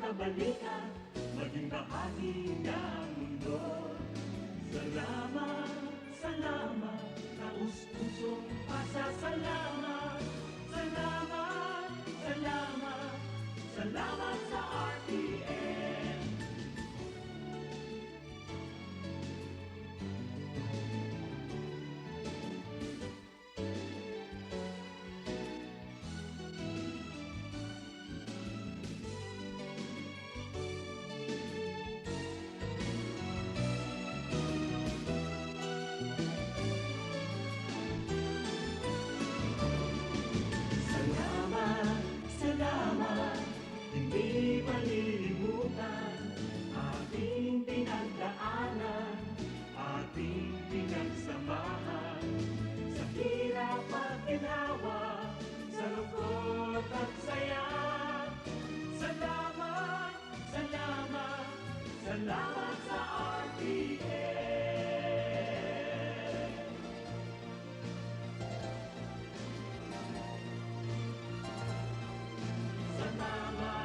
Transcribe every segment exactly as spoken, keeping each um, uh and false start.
Balikan, maging bahagi ng mundo. Salamat, salamat, taos-pusong pasasalamat. Salamat, salamat, salamat sa R T N. Salamat, salamat, hindi malilimutan ating pinagdaanan, ating pinagsamahan, sa hirap at ginhawa, sa lungkot at saya. Salamat, salamat, salamat sa R T N. Salamat.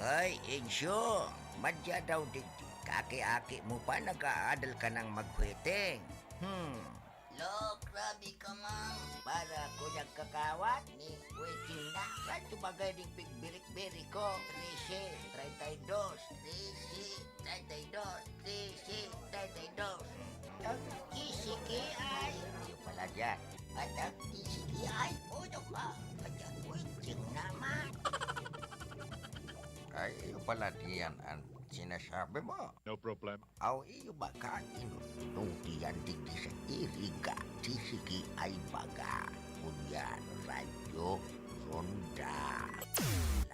Hoy, Insyo! Madya daw digdi. Kaaki-aki mo pa, nag-aadal ka nang maghuweteng. Hmm. Lo, grabe ka, man. Para ako nagkakawat ni huweteng na. Saan tumagay ding pigbirik-birik ko? Trese, treinta y dos, trese, treinta y dos, trese, treinta y dos. Ang T C K I. Iyo pala diyan. At ang T C K I, uno ka. At ang huweteng naman. Ay, iyo pala diyan ang sinasabi mo. No problem. Aw, iyo ba ka inututi yan digdi sa Iriga, T C K I baga? Ngunyan, Radyo Ronda.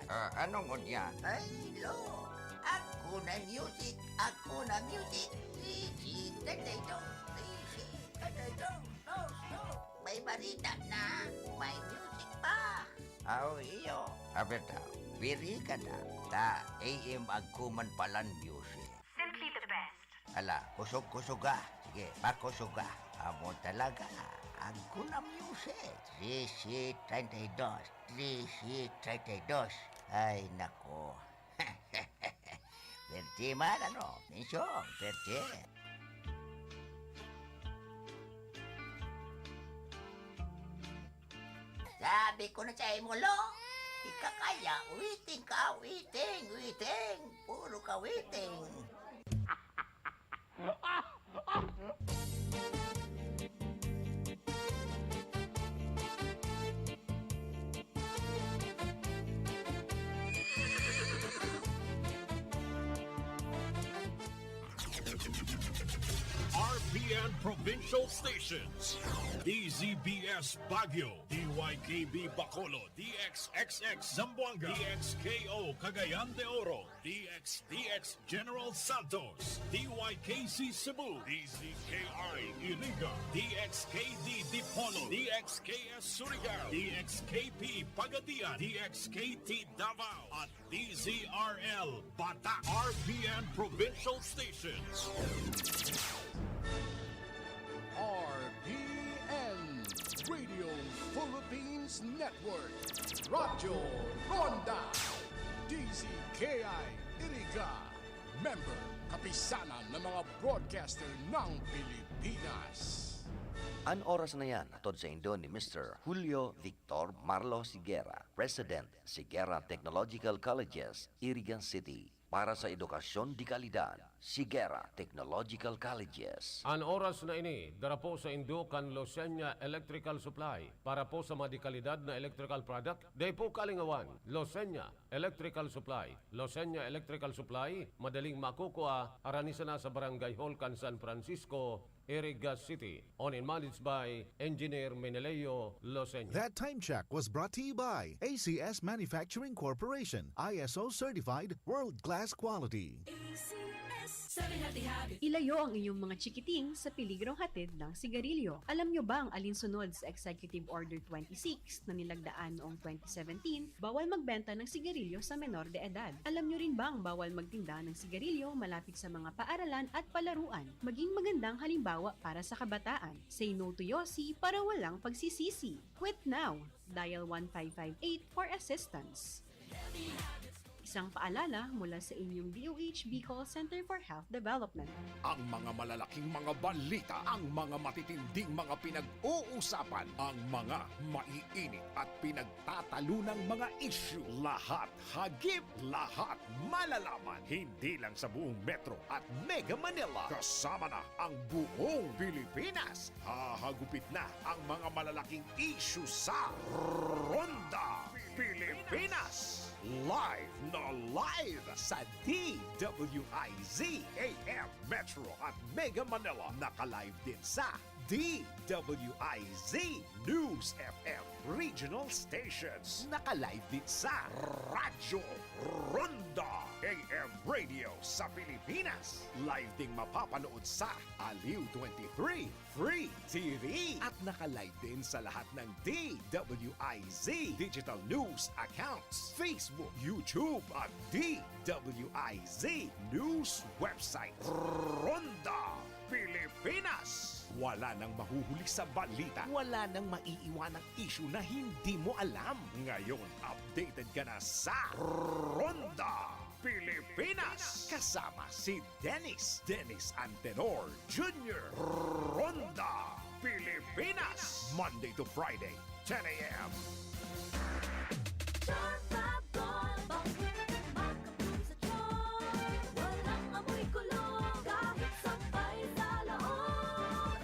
Ah, ano ngunyan? Ay, lo! Ako na music! Ako na music! Easy, tatay dong! Easy, tatay dong! No, no! May barita na! May music pa! Aw, iyo. Abi daw, biri ka na. Ta, A M agko man palan music. Simply the best. Ala, kusog-kusoga. Sige, pakusoga. Amo talaga. Agko na music. Trese treinta y dos. Trese treinta y dos. Ay, nako. Pwerte man, ano? Mensyong, pwerte. Sabi ko na sa imo, lo, ika kaya, waiting ka, waiting, waiting. Puro ka waiting. R P N Provincial Stations, D Z B S Baguio, D Y K B Bacolod, D X X X Zamboanga, D X K O Cagayan de Oro, D X D X General Santos, D Y K C Cebu, D Z K I Iriga, D X K D Dipolog, D X K S Surigao, D X K P Pagadian, D X K T Davao, at D Z R L Bata, R P N Provincial Stations. R P N Radio Philippines Network, Radyo Ronda, D Z K I Iriga, member, Kapisanan ng mga Broadcaster ng Pilipinas. An oras na yan, hatod saindo ni Mister Julio Victor Marlo Siguera, President, Siguera Technological Colleges, Iriga City. Para sa edukasyon de kalidad, Siguera Technological Colleges. An oras na ini, dara po saindo kan Losenya Electrical Supply. Para po sa mga de kalidad na electrical product, dai po kalingawan. Losenya Electrical Supply. Losenya Electrical Supply, madaling makukua, harani sana sa Barangay Hall kan San Francisco, Iriga City. Owned and managed by Engineer Meneleo Losenya. That time check was brought to you by A C S Manufacturing Corporation, I S O certified, world-class quality. A C S. Seven Healthy Habits. Ilayo ang inyong mga chikiting sa peligrong hatid ng sigarilyo. Alam nyo bang alinsunod sa Executive Order twenty-six na nilagdaan noong twenty seventeen, bawal magbenta ng sigarilyo sa menor de edad? Alam nyo rin bang bawal magtinda ng sigarilyo malapit sa mga paaralan at palaruan? Maging magandang halimbawa para sa kabataan. Say no to Yossi para walang pagsisisi. Quit now! Dial one five five eight for assistance. Isang paalala mula sa inyong D O H Bicol Center for Health Development. Ang mga malalaking mga balita, ang mga matitinding mga pinag-uusapan, ang mga maiinit at pinagtatalunang mga issue. Lahat hagip, lahat malalaman. Hindi lang sa buong Metro at Mega Manila. Kasama na ang buong Pilipinas. Hahagupit na ang mga malalaking issue sa Ronda Pilipinas. Live na live sa D W I Z A M Metro at Mega Manila. Naka-live din sa D W I Z News F M Regional Stations. Naka-live din sa Radyo Ronda A M Radio sa Pilipinas. Live ding mapapanood sa Aliw twenty-three Free T V. At naka-live din sa lahat ng D W I Z digital news accounts, Facebook, YouTube at D W I Z news website. Ronda Pilipinas! Wala nang mahuhuli sa balita. Wala nang maiiwanang issue na hindi mo alam. Ngayon, updated ka na sa Ronda Pilipinas! Kasama si Dennis, Dennis Antenor Junior Ronda Pilipinas! Monday to Friday, ten a.m. Charm Fab Gold, bangkong makabloom sa charm. Walang amoy kulog kahit sampay sa loob.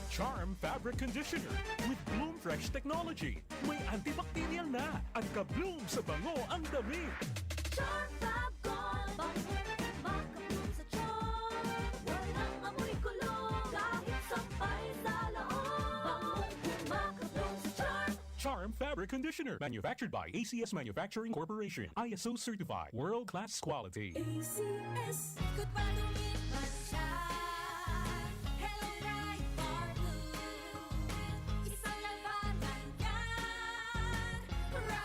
Charm Fabric Conditioner with Bloom Fresh Technology. May antibacterial na at ka-bloom sa bango ang damit. Charm Fab Gold, bangkong makabloom sa charm. Walang amoy kulog kahit sampay sa loob. Bangkong makabloom sa charm. Charm Fabric Conditioner, manufactured by A C S Manufacturing Corporation, I S O certified, world class quality. A C S. Ikot pa, dumit man siya. Hello, Pride Bar Blue. Isang labanan yan. Pride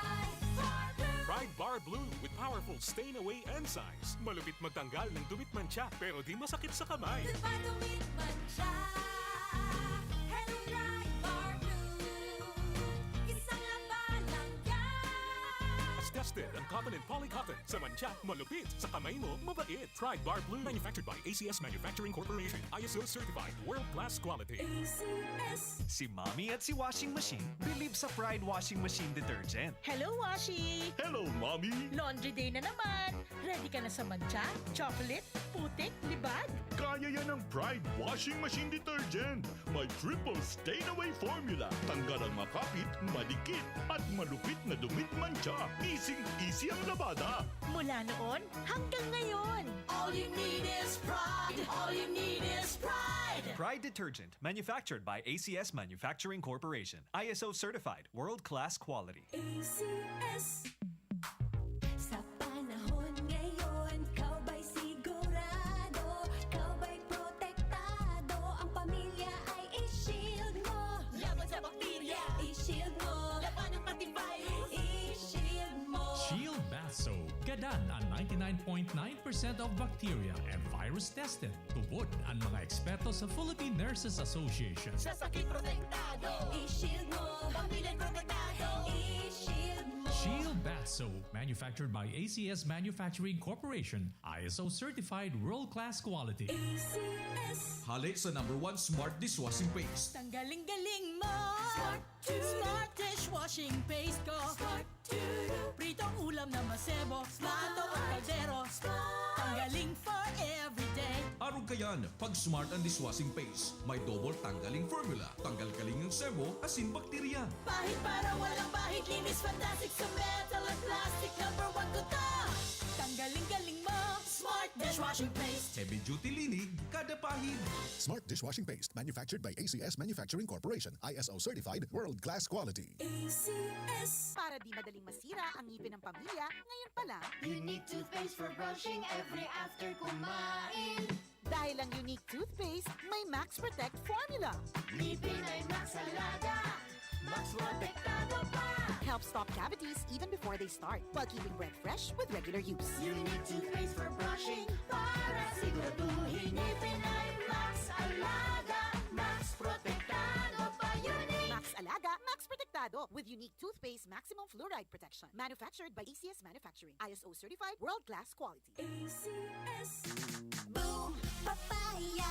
Bar Blue. Pride Bar Blue with powerful stain away enzymes. Malupit magtanggal ng dumit mantsa pero di masakit sa kamay. Ikot pa, dumit man siya. Hello, Pride Bar Blue. Isang labanan yan. Tested ang cotton and poly cotton. Sa mantsa, malupit. Sa kamay mo, mabait. Pride Bar Blue. Manufactured by A C S Manufacturing Corporation. I S O certified. World class quality. A C S. Si Mommy at si Washing Machine believe sa Pride Washing Machine Detergent. Hello, Washi! Hello, Mommy! Laundry day na naman! Ready ka na sa mantsa, chocolate, putik, libag? Kaya yan ng Pride Washing Machine Detergent. May triple stain away formula. Tanggal ang makapit, madikit, at malupit na dumit mantsa. Easy-easy ang labada. Mula noon hanggang ngayon. All you need is pride. All you need is pride. Pride Detergent, manufactured by A C S Manufacturing Corporation. I S O certified, world-class quality. A C S. Sa panahon ngayon, ikaw ba'y sigurado? Ikaw ba'y protektado? Ang pamilya ay i-shield mo. Laban sa bakterya, i-shield mo. Laban ng antivirus, i-shield mo. Shield Bath Soap. Gadan ang ninety-nine point nine percent of bacteria and virus tested. Tubod ang mga eksperto sa Philippine Nurses Association. Sa sakit protektado, i-shield mo. Pamilya protektado, i-shield mo. Shield Bath Soap, manufactured by A C S Manufacturing Corporation, I S O certified world-class quality. A C S. Hale sa number one smart dishwashing paste. Ang galing-galing mo! Smart to. Smart dishwashing paste ko! Smart to. Pritong ulam na masebo, plato at kaldero. Ang galing for everyday. Arog kayan, pag smart ang dishwashing paste. May double tanggaling formula. Tanggal kaling ang sebo, asin bakterya. Pahid para walang bahid, linis fantastic sa metal at plastic. Number one ko to. Galing-galing mo! Smart dishwashing paste! Heavy duty linig kada pahid. Smart dishwashing paste manufactured by A C S Manufacturing Corporation, I S O certified, world class quality. A C S. Para di madaling masira ang ngipin ng pamilya, ngayon pa lang. Unique toothpaste for brushing every after kumain. Dahil ang Unique Toothpaste may Max Protect Formula. Ngipin ay Max Alaga, Max Protektado pa. Helps stop cavities even before they start, while keeping breath fresh with regular use. Unique toothpaste for brushing para siguraduhin ngipin ay Max Alaga, Max Protektado pa. Unique! Max Alaga, Max Protektado with Unique Toothpaste Maximum Fluoride Protection. Manufactured by A C S Manufacturing. I S O certified, world-class quality. A C S. Boom! Papaya!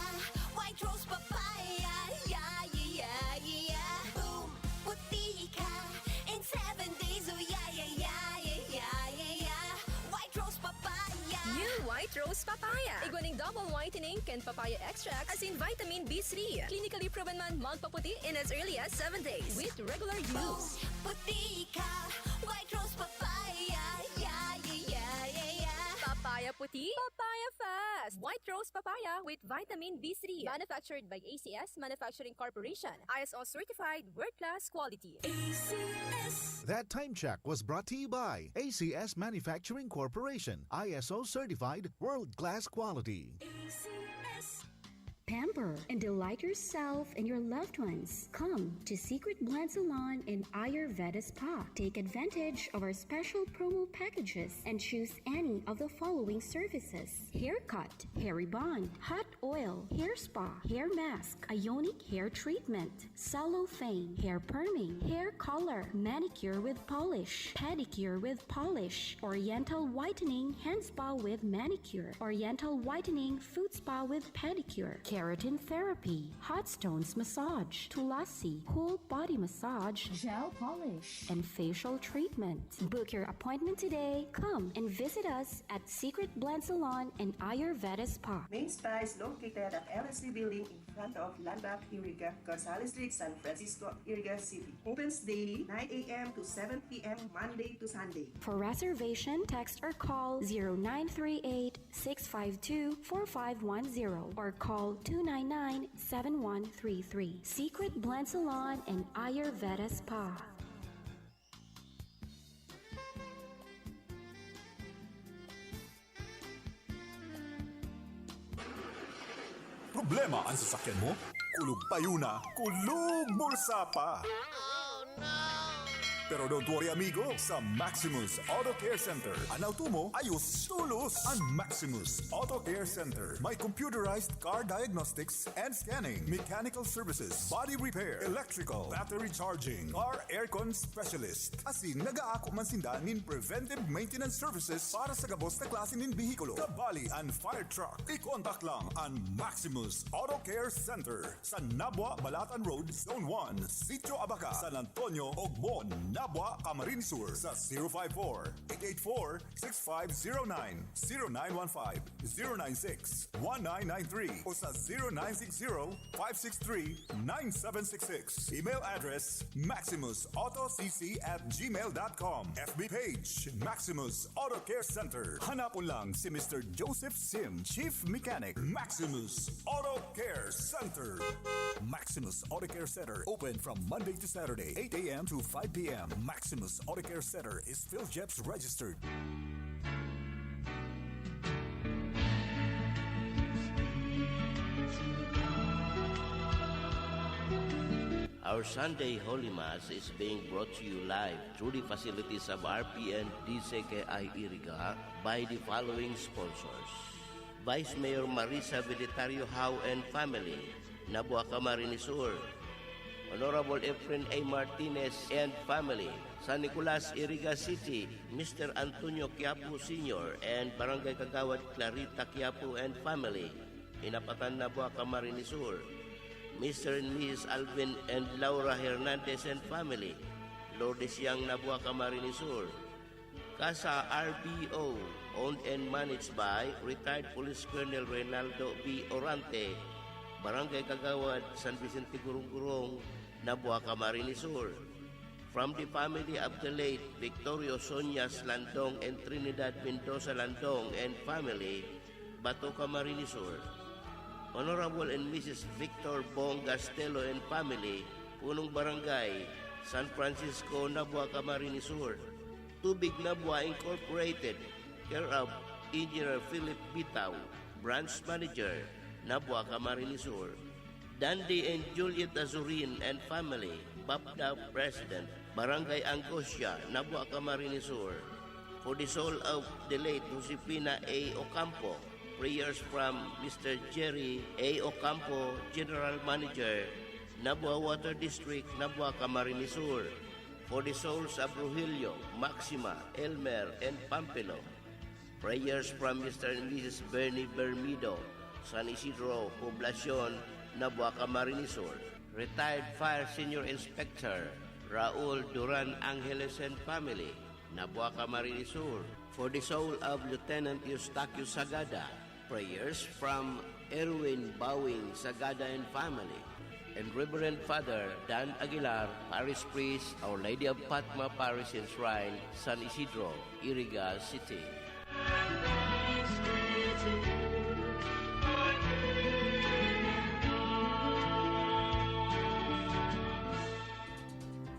White Rose Papaya! Yeah, yeah, yeah, yeah! Boom! Puti ka in seven days! Oh, yeah, yeah, yeah, yeah, yeah, yeah, yeah! White Rose Papaya! New White Rose Papaya. Igwa ning double whitening kan papaya extract asin vitamin B three. Clinically proven man magpaputi in as early as seven days with regular use. Puti ka! White Rose Papaya! Yeah, yeah, yeah, yeah, yeah! Papaya puti, papaya fast. White Rose Papaya with vitamin B three. Manufactured by A C S Manufacturing Corporation. I S O certified, world-class quality. A C S. That time check was brought to you by A C S Manufacturing Corporation, I S O certified, world class quality. A C S. Pamper and delight yourself and your loved ones. Come to Secret Blend Salon and Ayurveda Spa. Take advantage of our special promo packages and choose any of the following services: haircut, hair rebond, hot oil, hair spa, hair mask, ionic hair treatment, cellophane, hair perming, hair color, manicure with polish, pedicure with polish, oriental whitening, hand spa with manicure, oriental whitening, foot spa with pedicure, keratin therapy, hot stones massage, tulasi, whole body massage, gel polish, and facial treatment. Book your appointment today. Come and visit us at Secret Blend Salon and Ayurveda Spa. Main Spa is located at L S C Building in front of Landmark Iriga, Gonzales Street, San Francisco, Iriga City. Opens daily nine a m to seven p m, Monday to Sunday. For reservation, text or call zero nine three eight, six five two, four five one zero or call two nine nine, seven one three three. Secret Blend Salon and Ayurveda Spa. Problema an sasakyan mo? Kulog payo na, kulog bulsa pa! Pero don't worry, amigo, sa Maximus Auto Care Center, an auto mo ayos tolos. An Maximus Auto Care Center may computerized car diagnostics and scanning, mechanical services, body repair, electrical, battery charging, car aircon specialist. Asin nagaako man sinda nin preventive maintenance services para sa gabos na klase nin behikulo, kabali an fire truck. I-contact lang an Maximus Auto Care Center sa Nabua Balatan Road, Zone one, Sitio Abaca, San Antonio, Ogbon, Nabua, Camarines Sur sa zero five four, eight eight four, six five zero nine, zero nine one five, zero nine six, one nine nine three o sa zero nine six zero, five six three, nine seven six six. Email address, maximusautocc at gmail dot com. F B page, Maximus Auto Care Center. Hanapon lang si Mister Joseph Sim, Chief Mechanic, Maximus Auto Care Center. Maximus Auto Care Center, open from Monday to Saturday, eight a m to five p m. Maximus Auto Care Center is PhilGEPS registered. Our Sunday Holy Mass is being brought to you live through the facilities of R P N D C K I Iriga by the following sponsors: Vice Mayor Marisa Velitario Howe and family, Nabua, Camarines Sur; Honorable Efren A. Martinez and family, San Nicolas, Iriga City; Mister Antonio Quiapo Senior and Barangay Kagawad Clarita Quiapo and family, Inapatan, Nabua, Camarines Sur; Mister and Missus Alvin and Laura Hernandez and family, Lourdes Yang, Nabua, Camarines Sur; Kasa R B O, owned and managed by retired Police Colonel Reynaldo B. Orante, Barangay Kagawad, San Vicente, Gurong-Gurong, Nabua, Camarines Sur. From the family of the late Victorio Sonias Landong and Trinidad Mendoza Landong and family, Bato, Camarines Sur. Honorable and Missus Victor Bong Gastelo and family, Punong Barangay, San Francisco, Nabua, Camarines Sur. Tubig Nabua Incorporated, care of Engineer Philip Bitaw, Branch Manager, Nabua, Camarines Sur. Dandy and Juliet Azurin and family, BAPDA President, Barangay Angosia, Nabua, Camarines Sur. For the soul of the late Josefina A. Ocampo, prayers from Mister Jerry A. Ocampo, General Manager, Nabua Water District, Nabua, Camarines Sur. For the souls of Rogelio, Maxima, Elmer, and Pampilo, prayers from Mister and Missus Bernie Bermido, San Isidro, Poblacion, Nabua, Camarines Sur. Retired Fire Senior Inspector Raul Duran Angeles and family, Nabua, Camarines Sur. For the soul of Lieutenant Eustaquio Sagada, prayers from Erwin Bawing Sagada and family, and Reverend Father Dan Aguilar, Parish Priest, Our Lady of Fatma Parish and Shrine, San Isidro, Iriga City.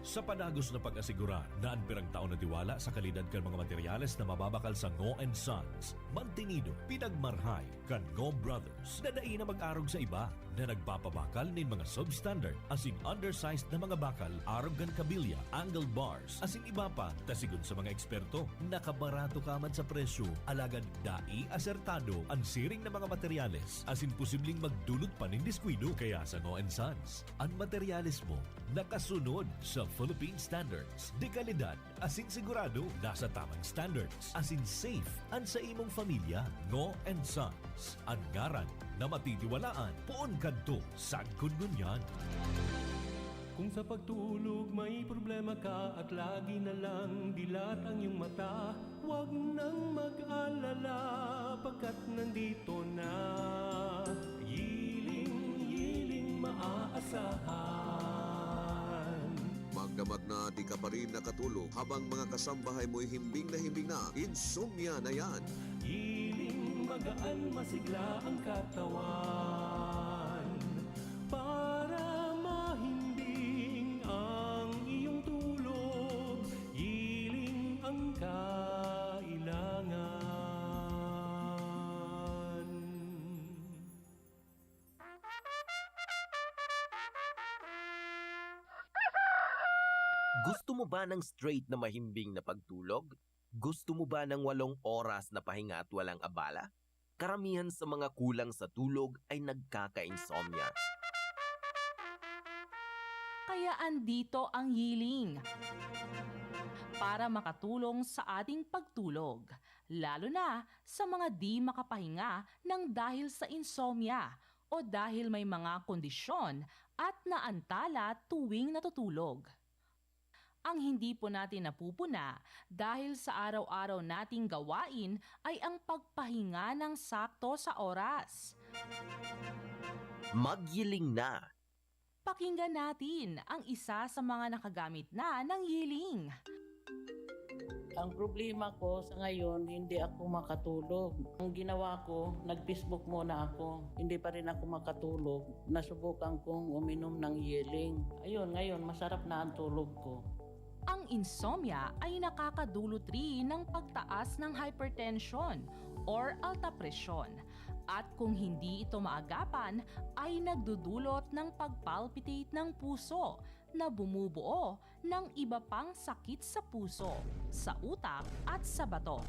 Sa padagos na pag-asigurar na an pirang taon na tiwala sa kalidad kan mga materyales na mababakal sa Ngo and Sons, mantinido, pinagmarhay kan Ngo Brothers na dai na mag-arog sa iba, na nagpapabakal nin mga substandard asin undersized na mga bakal arog kan kabilya, angle bars, asin iba pa, ta sigon sa mga eksperto, nakabarato ka man sa presyo, alagad dai asertado an siring na mga materyales asin posibleng magdulot pa nin diskuido. Kaya sa Ngo and Sons, an materyales mo nakasunod sa Philippine standards de kalidad asin sigurado nasa tamang standards asin safe an sa imong pamilya. Ngo and Sons, an ngaran na matitiwalaan poon kadto sagkod ngunyan. Kung sa pagtulog may problema ka at lagi na lang dilat ang iyong mata, wag nang mag-alala pagkat nandito na Yiling, Yiling maaasahan. Magdamat na di ka pa rin nakatulog habang mga kasambahay mo'y himbing na himbing na, insomnia na yan. Yiling magaan masigla ang katawan. Para mahimbing ang iyong tulog, Yiling ang kailangan. Gusto mo ba ng straight na mahimbing na pagtulog? Gusto mo ba ng walong oras na pahinga at walang abala? Karamihan sa mga kulang sa tulog ay nagkaka-insomnia. Kaya andito ang Yiling para makatulong sa ating pagtulog, lalo na sa mga di makapahinga ng dahil sa insomnia o dahil may mga kondisyon at naantala tuwing natutulog. Ang hindi po natin napupuna dahil sa araw-araw nating gawain ay ang pagpahinga ng sakto sa oras. Magyiling na! Pakinggan natin ang isa sa mga nakagamit na ng Yiling. Ang problema ko sa ngayon, hindi ako makatulog. Ang ginawa ko, nag-Facebook muna ako. Hindi pa rin ako makatulog. Nasubukan kong uminom ng Yeling. Ayun, ngayon, masarap na ang tulog ko. Ang insomnia ay nakakadulot rin ng pagtaas ng hypertension or alta presyon. At kung hindi ito maagapan, ay nagdudulot ng pagpalpitate ng puso na bumubuo ng iba pang sakit sa puso, sa utak at sa bato.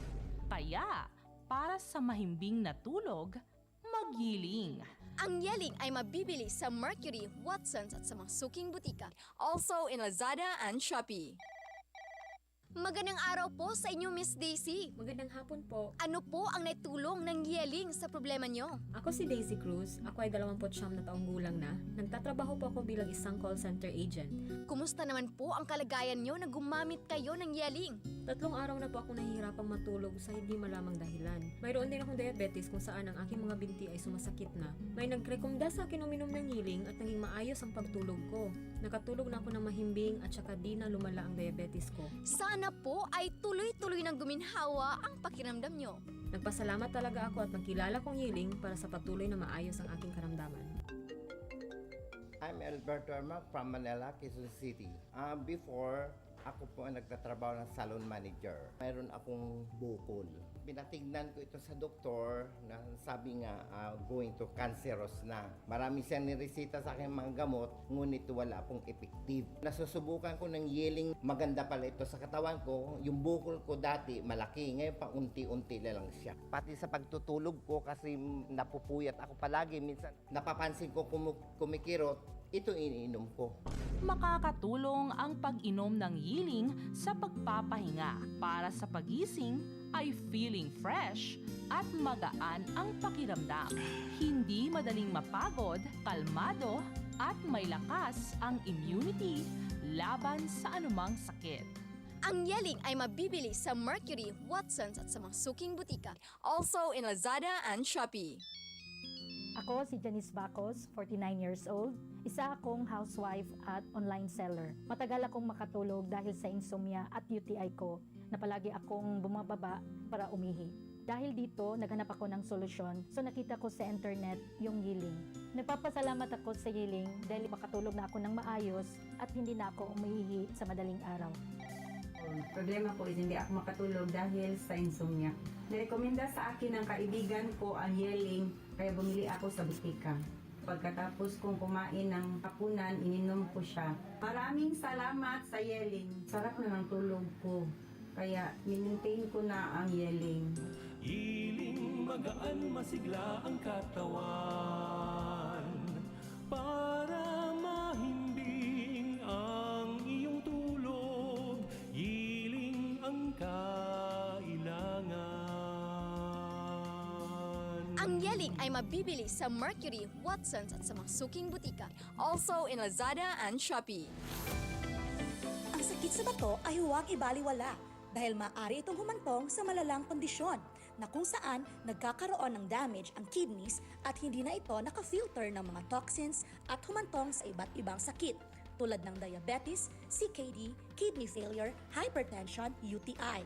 Kaya, para sa mahimbing na tulog, magyiling. Ang Yeling ay mabibili sa Mercury, Watsons at sa mga suking butika. Also in Lazada and Shopee. Magandang araw po sa inyo, Miss Daisy. Magandang hapon po. Ano po ang naitulong ng Yeling sa problema nyo? Ako si Daisy Cruz. Ako ay dalawampu't siyam na taong gulang na. Nagtatrabaho po ako bilang isang call center agent. Kumusta naman po ang kalagayan nyo na gumamit kayo ng Yeling? Tatlong araw na po ako nahihirapang matulog sa hindi malamang dahilan. Mayroon din akong diabetes kung saan ang aking mga binti ay sumasakit na. May nagrekomenda sa akin uminom ng Yeling at naging maayos ang pagtulog ko. Nakatulog na ako ng mahimbing at saka di na lumala ang diabetes ko. Sana po ay tuloy-tuloy nang guminhawa ang pakiramdam nyo. Nagpasalamat talaga ako at nagkilala kong Yeling para sa patuloy na maayos ang aking karamdaman. I'm Alberto Ermac from Manila, Quezon City. Ah, before, ako po ang nagtatrabaho ng salon manager. Mayroon akong bukol. Pinatignan ko ito sa doktor na sabi nga, ah, going to cancerous na. Marami siyang nireseta sa akin mga gamot, ngunit wala pong effective. Nasusubukan ko ng Yeling, maganda pala ito sa katawan ko. Yung bukol ko dati, malaki. Ngayon, paunti-unti na lang siya. Pati sa pagtutulog ko, kasi napupuyat ako palagi. Minsan, napapansin ko kumu- kumikirot, ito iniinom ko. Makakatulong ang pag-inom ng Yeling sa pagpapahinga. Para sa pagising ay feeling fresh at magaan ang pakiramdam. Hindi madaling mapagod, kalmado, at may lakas ang immunity laban sa anumang sakit. Ang Yeling ay mabibili sa Mercury, Watsons at sa mga suking butika. Also in Lazada and Shopee. Ako si Janice Bacos, forty-nine years old. Isa akong housewife at online seller. Matagal akong makatulog dahil sa insomnia at U T I ko na palagi akong bumababa para umihi. Dahil dito, naghanap ako ng solusyon, so nakita ko sa internet yung Yeling. Nagpapasalamat ako sa Yeling dahil makatulog na ako ng maayos at hindi na ako umiihi sa madaling araw. Ang problema ko is hindi ako makatulog dahil sa insomnia. Nirekomenda sa akin ng kaibigan ko ang Yeling, kaya bumili ako sa butika. Pagkatapos kong kumain ng hapunan, ininom ko siya. Maraming salamat sa Yeling. Sarap na ng tulog ko. Kaya, minuntain ko na ang Yeling. Yeling, magaan, masigla ang katawan. Para mahimbing ang iyong tulog, Yeling ang kailangan. Ang Yeling ay mabibili sa Mercury, Watsons at sa mga suking butika. Also in Lazada and Shopee. Ang sakit sa bato ay huwag ibaliwala dahil maaari itong humantong sa malalang kondisyon na kung saan nagkakaroon ng damage ang kidneys at hindi na ito nakafilter ng mga toxins at humantong sa iba't ibang sakit tulad ng diabetes, C K D, kidney failure, hypertension, U T I.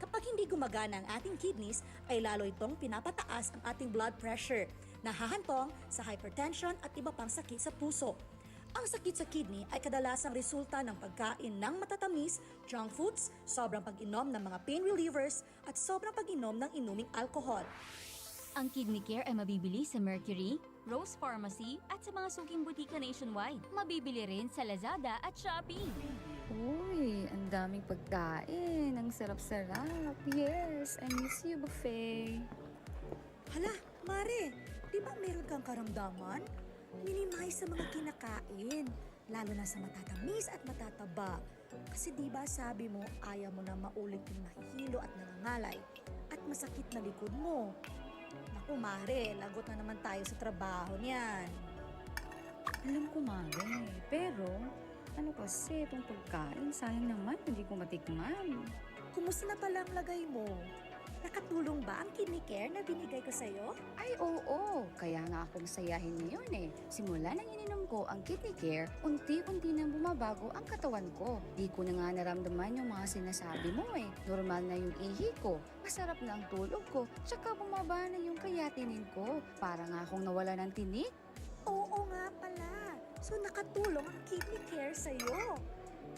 Kapag hindi gumagana ang ating kidneys, ay lalo itong pinapataas ang ating blood pressure, nahahantong sa hypertension at iba pang sakit sa puso. Ang sakit sa kidney ay kadalasang resulta ng pagkain ng matatamis, junk foods, sobrang pag-inom ng mga pain relievers, at sobrang pag-inom ng inuming alkohol. Ang Kidney Care ay mabibili sa Mercury, Rose Pharmacy at sa mga suking butika nationwide. Mabibili rin sa Lazada at Shopee. Uy, ang daming pagkain. Ang sarap-sarap. Yes, I miss you, buffet. Hala, Mare, di ba meron kang karamdaman? Minimize sa mga kinakain, lalo na sa matatamis at matataba. Kasi di ba sabi mo, ayaw mo na maulit yung mahihilo at nangangalay at masakit na likod mo. Naku, Mare, lagot na naman tayo sa trabaho niyan. Alam ko, Mare. Pero, ano kasi itong pagkain? Sayang naman, hindi ko matikman. Kumusta na pala ang lagay mo? Nakatulong ba ang kidney care na binigay ko sa'yo? Ay, oo. Kaya nga akong sayahin ngayon eh. Simula nang ininom ko ang Kidney Care, unti-unti nang bumabago ang katawan ko. Di ko na nga naramdaman yung mga sinasabi mo eh. Normal na yung ihi ko, masarap na ang tulog ko, tsaka bumaba na yung creatinine ko. Para nga akong nawala ng tinik. Oo nga pala. So nakatulong ang Kidney Care sa'yo.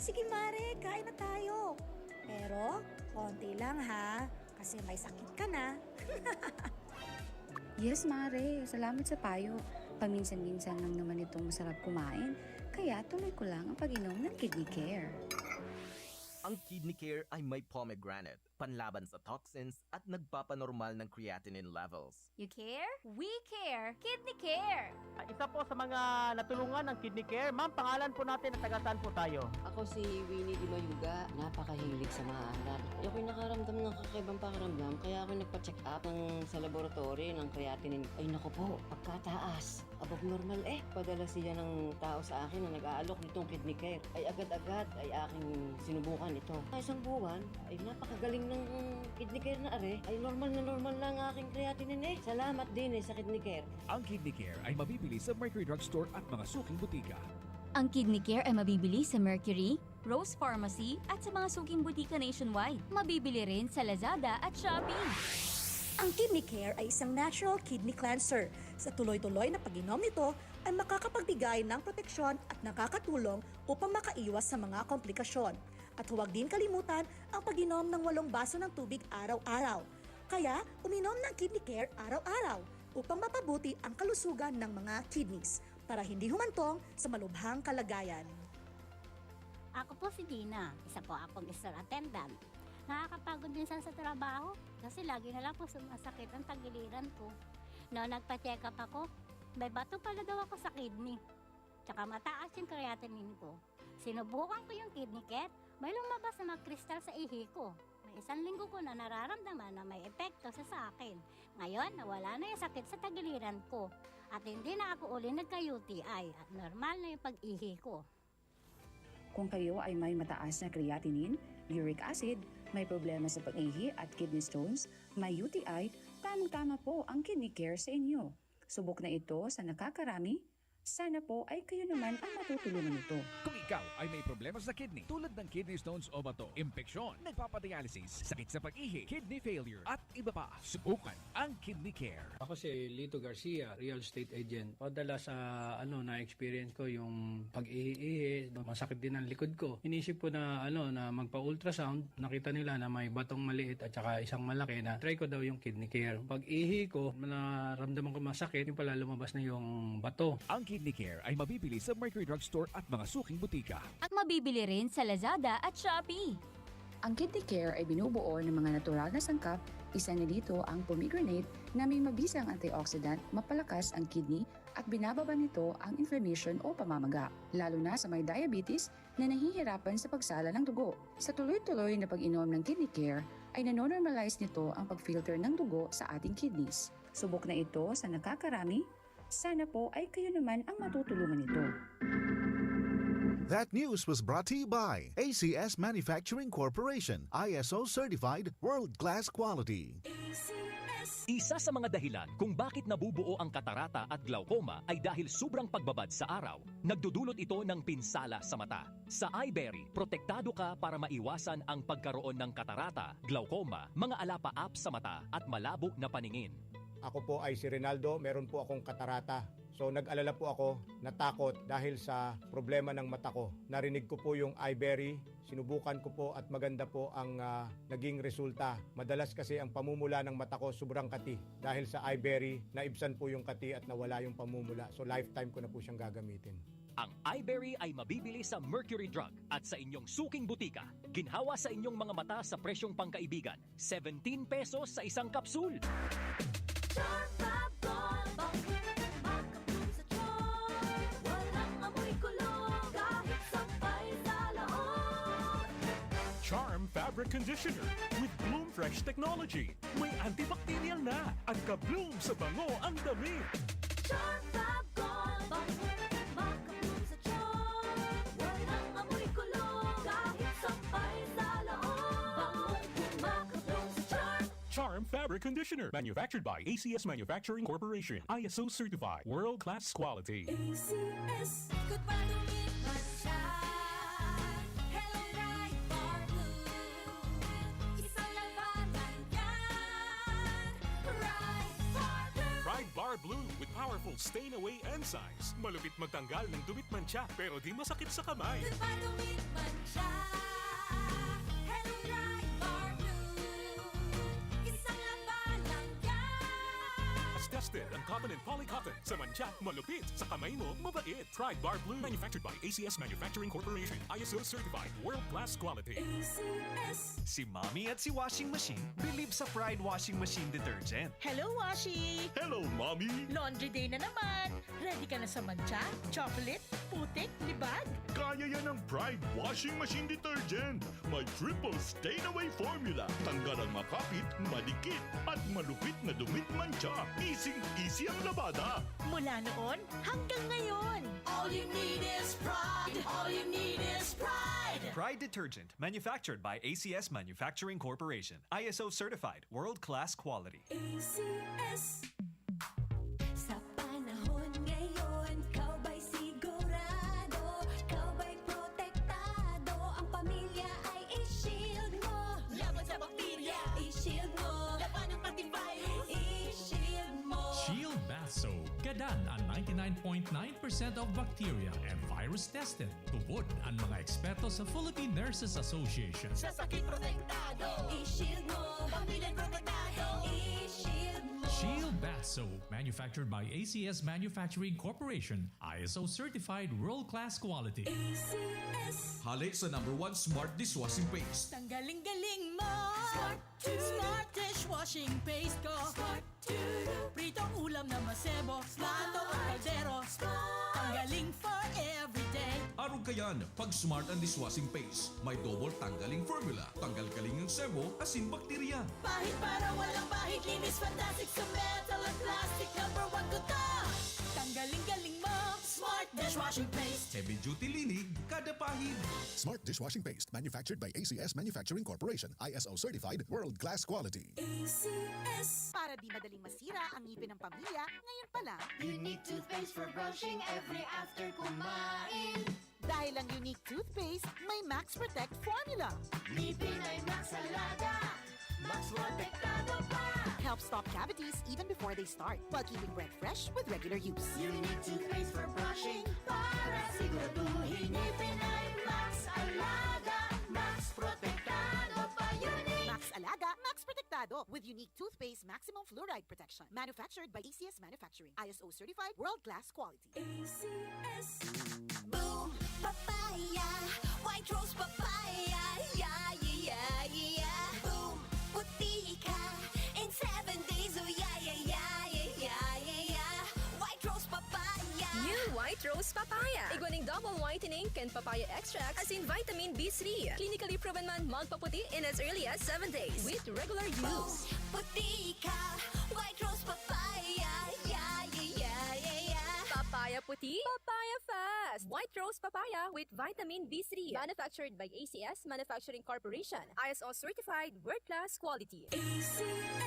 Sige Mare, kain na tayo. Pero, konti lang ha. Kasi may sakit ka na. Yes, Mare. Salamat sa payo. Paminsan-minsan lang naman itong masarap kumain. Kaya tuloy ko lang ang pag-inom ng Kidney Care. Ang Kidney Care ay may pomegranate, panlaban sa toxins at nagpapanormal ng creatinine levels. You care? We care! Kidney Care! Isa po sa mga natulungan ng Kidney Care. Ma'am, pangalan po natin at taga saan po tayo? Ako si Winnie Di Mayuga. Napakahilig sa mga alat. Ako'y nakaramdam ng kakaibang pakiramdam, kaya ako nagpa-check up ng, sa laboratory ng creatinine. Ay naku po, pagkataas. Abog normal eh. Padala siya ng tao sa akin na nag-aalok nitong Kidney Care. Ay agad-agad ay aking sinubukan ito. Sa isang buwan, ay napakagaling ng Kidney Care na are. Ay normal na normal na ang aking creatinine eh. Salamat din eh sa Kidney Care. Ang Kidney Care ay mabibili sa Mercury Drugstore at mga suking butika. Ang Kidney Care ay mabibili sa Mercury, Rose Pharmacy at sa mga suking butika nationwide. Mabibili rin sa Lazada at Shopee. Ang Kidney Care ay isang natural kidney cleanser. Sa tuloy-tuloy na pag-inom nito ay makakapagbigay ng proteksyon at nakakatulong upang makaiwas sa mga komplikasyon. At huwag din kalimutan ang pag-inom ng walong baso ng tubig araw-araw. Kaya, uminom ng Kidney Care araw-araw upang mapabuti ang kalusugan ng mga kidneys para hindi humantong sa malubhang kalagayan. Ako po si Dina, isa po akong store attendant. Nakakapagod minsan sa trabaho kasi lagi na lang po sumasakit ang tagiliran ko. Noon nagpa-check up ako, may bato pala daw ako sa kidney. Tsaka mataas yung creatinine ko. Sinubukan ko yung Kidney Care, may lumabas na mga kristal sa ihi ko. May isang linggo ko na nararamdaman na may epekto sa sa akin. Ngayon, nawala na yung sakit sa tagiliran ko. At hindi na ako uli nagka-U T I at normal na yung pag-ihi ko. Kung kayo ay may mataas na creatinine, uric acid, may problema sa pag-ihi at kidney stones, may U T I, tamang-tama po ang Kidney Care sa inyo. Subok na ito sa nakakarami. Sana po ay kayo naman ang matutulungan nito. Kung ikaw ay may problema sa kidney tulad ng kidney stones o bato, impeksyon, nagpapadialysis, sakit sa pag-ihi, kidney failure, at iba pa, subukan ang Kidney Care. Ako si Lito Garcia, real estate agent. Madalas sa ano na experience ko yung pag-ihi-ihi, masakit din ang likod ko. Inisip ko na ano na magpa-ultrasound, nakita nila na may batong maliit at saka isang malaki na try ko daw yung Kidney Care. Pag-ihi ko, naramdaman ko masakit, yung pala lumabas na yung bato. Ang Kidney Care ay mabibili sa Mercury Drugstore at mga suking butika. At mabibili rin sa Lazada at Shopee. Ang Kidney Care ay binubuo ng mga natural na sangkap, isa na dito ang pomegranate na may mabisang antioxidant, mapalakas ang kidney at binababa nito ang inflammation o pamamaga, lalo na sa may diabetes na nahihirapan sa pagsala ng dugo. Sa tuloy-tuloy na pag-inom ng Kidney Care ay nanonormalize nito ang pag-filter ng dugo sa ating kidneys. Subok na ito sa nakakarami. Sana po ay kayo naman ang matutulungan nito. That news was brought to you by A C S Manufacturing Corporation, I S O certified, world-class quality. Isa sa mga dahilan kung bakit nabubuo ang katarata at glaucoma ay dahil sobrang pagbabad sa araw. Nagdudulot ito ng pinsala sa mata. Sa Eyeberry, protektado ka para maiwasan ang pagkaroon ng katarata, glaucoma, mga alapaap sa mata at malabo na paningin. Ako po ay si Rinaldo, meron po akong katarata. So nag-alala po ako, natakot dahil sa problema ng mata ko. Narinig ko po yung Eyeberry, sinubukan ko po at maganda po ang ah, naging resulta. Madalas kasi ang pamumula ng mata ko sobrang kati. Dahil sa Eyeberry, naibsan po yung kati at nawala yung pamumula. So lifetime ko na po siyang gagamitin. Ang Eyeberry ay mabibili sa Mercury Drug at sa inyong suking butika. Ginhawa sa inyong mga mata sa presyong pangkaibigan, seventeen pesos sa isang kapsul. Charm Fab Gold, bangong makapul sa charm. Walang amoy kulog, kahit sampay sa laot. Charm Fabric Conditioner with Bloom Fresh Technology. May antibacterial na at ka-bloom sa bango ang damit. Charm Fab Gold, bangong makapul sa charm. Walang amoy kulog, kahit sampay sa laot. Bangong makapul sa charm. Charm Fabric Conditioner, manufactured by A C S Manufacturing Corporation, I S O certified, world-class quality. A C S. Good pa dumi't man siya. Hello, Ride Bar Blue. Isang labanan yan. Ride Bar Blue. Ride Bar Blue with powerful stain away enzymes. Malupit magtanggal ng dumi't mancha, pero di masakit sa kamay. Good pa dumi't man siya. Hello, Ride Bar Blue. Isang labanan yan. Astas Ang cotton and poly cotton. Sa mantsa, malupit. Sa kamay mo, mabait. Pride Bar Blue. Manufactured by A C S Manufacturing Corporation. I S O certified. World class quality. A C S. Si Mommy at si Washing Machine believe sa Pride Washing Machine Detergent. Hello, Washi! Hello, Mommy! Laundry day na naman! Ready ka na sa mantsa, chocolate, putik, libag? Kaya yan ng Pride Washing Machine Detergent. May triple stain away formula. Tanggal ang makapit, madikit, at malupit na dumi't mantsa. Easy-easy ang labada. Mula noon hanggang ngayon. All you need is pride. All you need is pride. Pride Detergent, manufactured by A C S Manufacturing Corporation. I S O certified, world-class quality. A C S. Sa panahon ngayon, ikaw ba'y sigurado? Ikaw ba'y protektado? Ang pamilya ay i-shield mo. Laban sa bakterya. I-shield mo. Labanan pati virus. I-shield mo. Shield Bath Soap. Gadan ang ninety-nine point nine percent of bacteria and virus tested. Tubod ang mga eksperto sa Philippine Nurses Association. Sa sakit protektado. I-shield mo. Pamilya protektado. I-shield mo. Shield Bath Soap, manufactured by A C S Manufacturing Corporation, I S O certified world-class quality. A C S. Hali sa number one smart dishwashing paste. Tanggaling-galing mo. Smart to. Smart dishwashing paste ko. Smart to. Pritong ulam na masebo. Smart. Plato o kaldero. Smart. Tanggaling for everyday. Arog kayan, pag Smart ang dishwashing paste. May double tanggaling formula. Tanggal kaling ang sebo, asin bakterya. Pahid para walang bahid. Linis fantastic sa metal at plastic. Number one ko to. Tanggaling-galing mo. Smart dishwashing paste. Heavy duty linig, kada pahid. Smart dishwashing paste, manufactured by A C S Manufacturing Corporation, I S O certified, world class quality. A C S. Para di madaling masira ang ngipin ng pamilya, ngayon pa lang. Unique toothpaste for brushing every after kumain. Dahil ang Unique Toothpaste may Max Protect Formula. Ngipin ay Max Alaga, Max Protektado pa. Helps stop cavities even before they start, while keeping breath fresh with regular use. Unique Toothpaste for brushing, para siguraduhin ngipin ay Max Alaga, Max Protektado pa. Unique. Max Alaga, Max Protektado, with Unique Toothpaste Maximum Fluoride Protection. Manufactured by A C S Manufacturing. I S O certified, world-class quality. A C S. Boom! Papaya! White Rose Papaya! Yeah, yeah, yeah, yeah! Boom! Puti ka in seven days! Oh, yeah, yeah, yeah! White Rose Papaya! New White Rose Papaya. Igwa ning double whitening kan papaya extract asin vitamin B three. Clinically proven man magpaputi in as early as seven days with regular use. Boom! Puti ka! White Rose Papaya! Yeah, yeah, yeah, yeah, yeah! Papaya puti, papaya fast! White Rose Papaya with vitamin B three. Manufactured by A C S Manufacturing Corporation. I S O certified, world-class quality. A C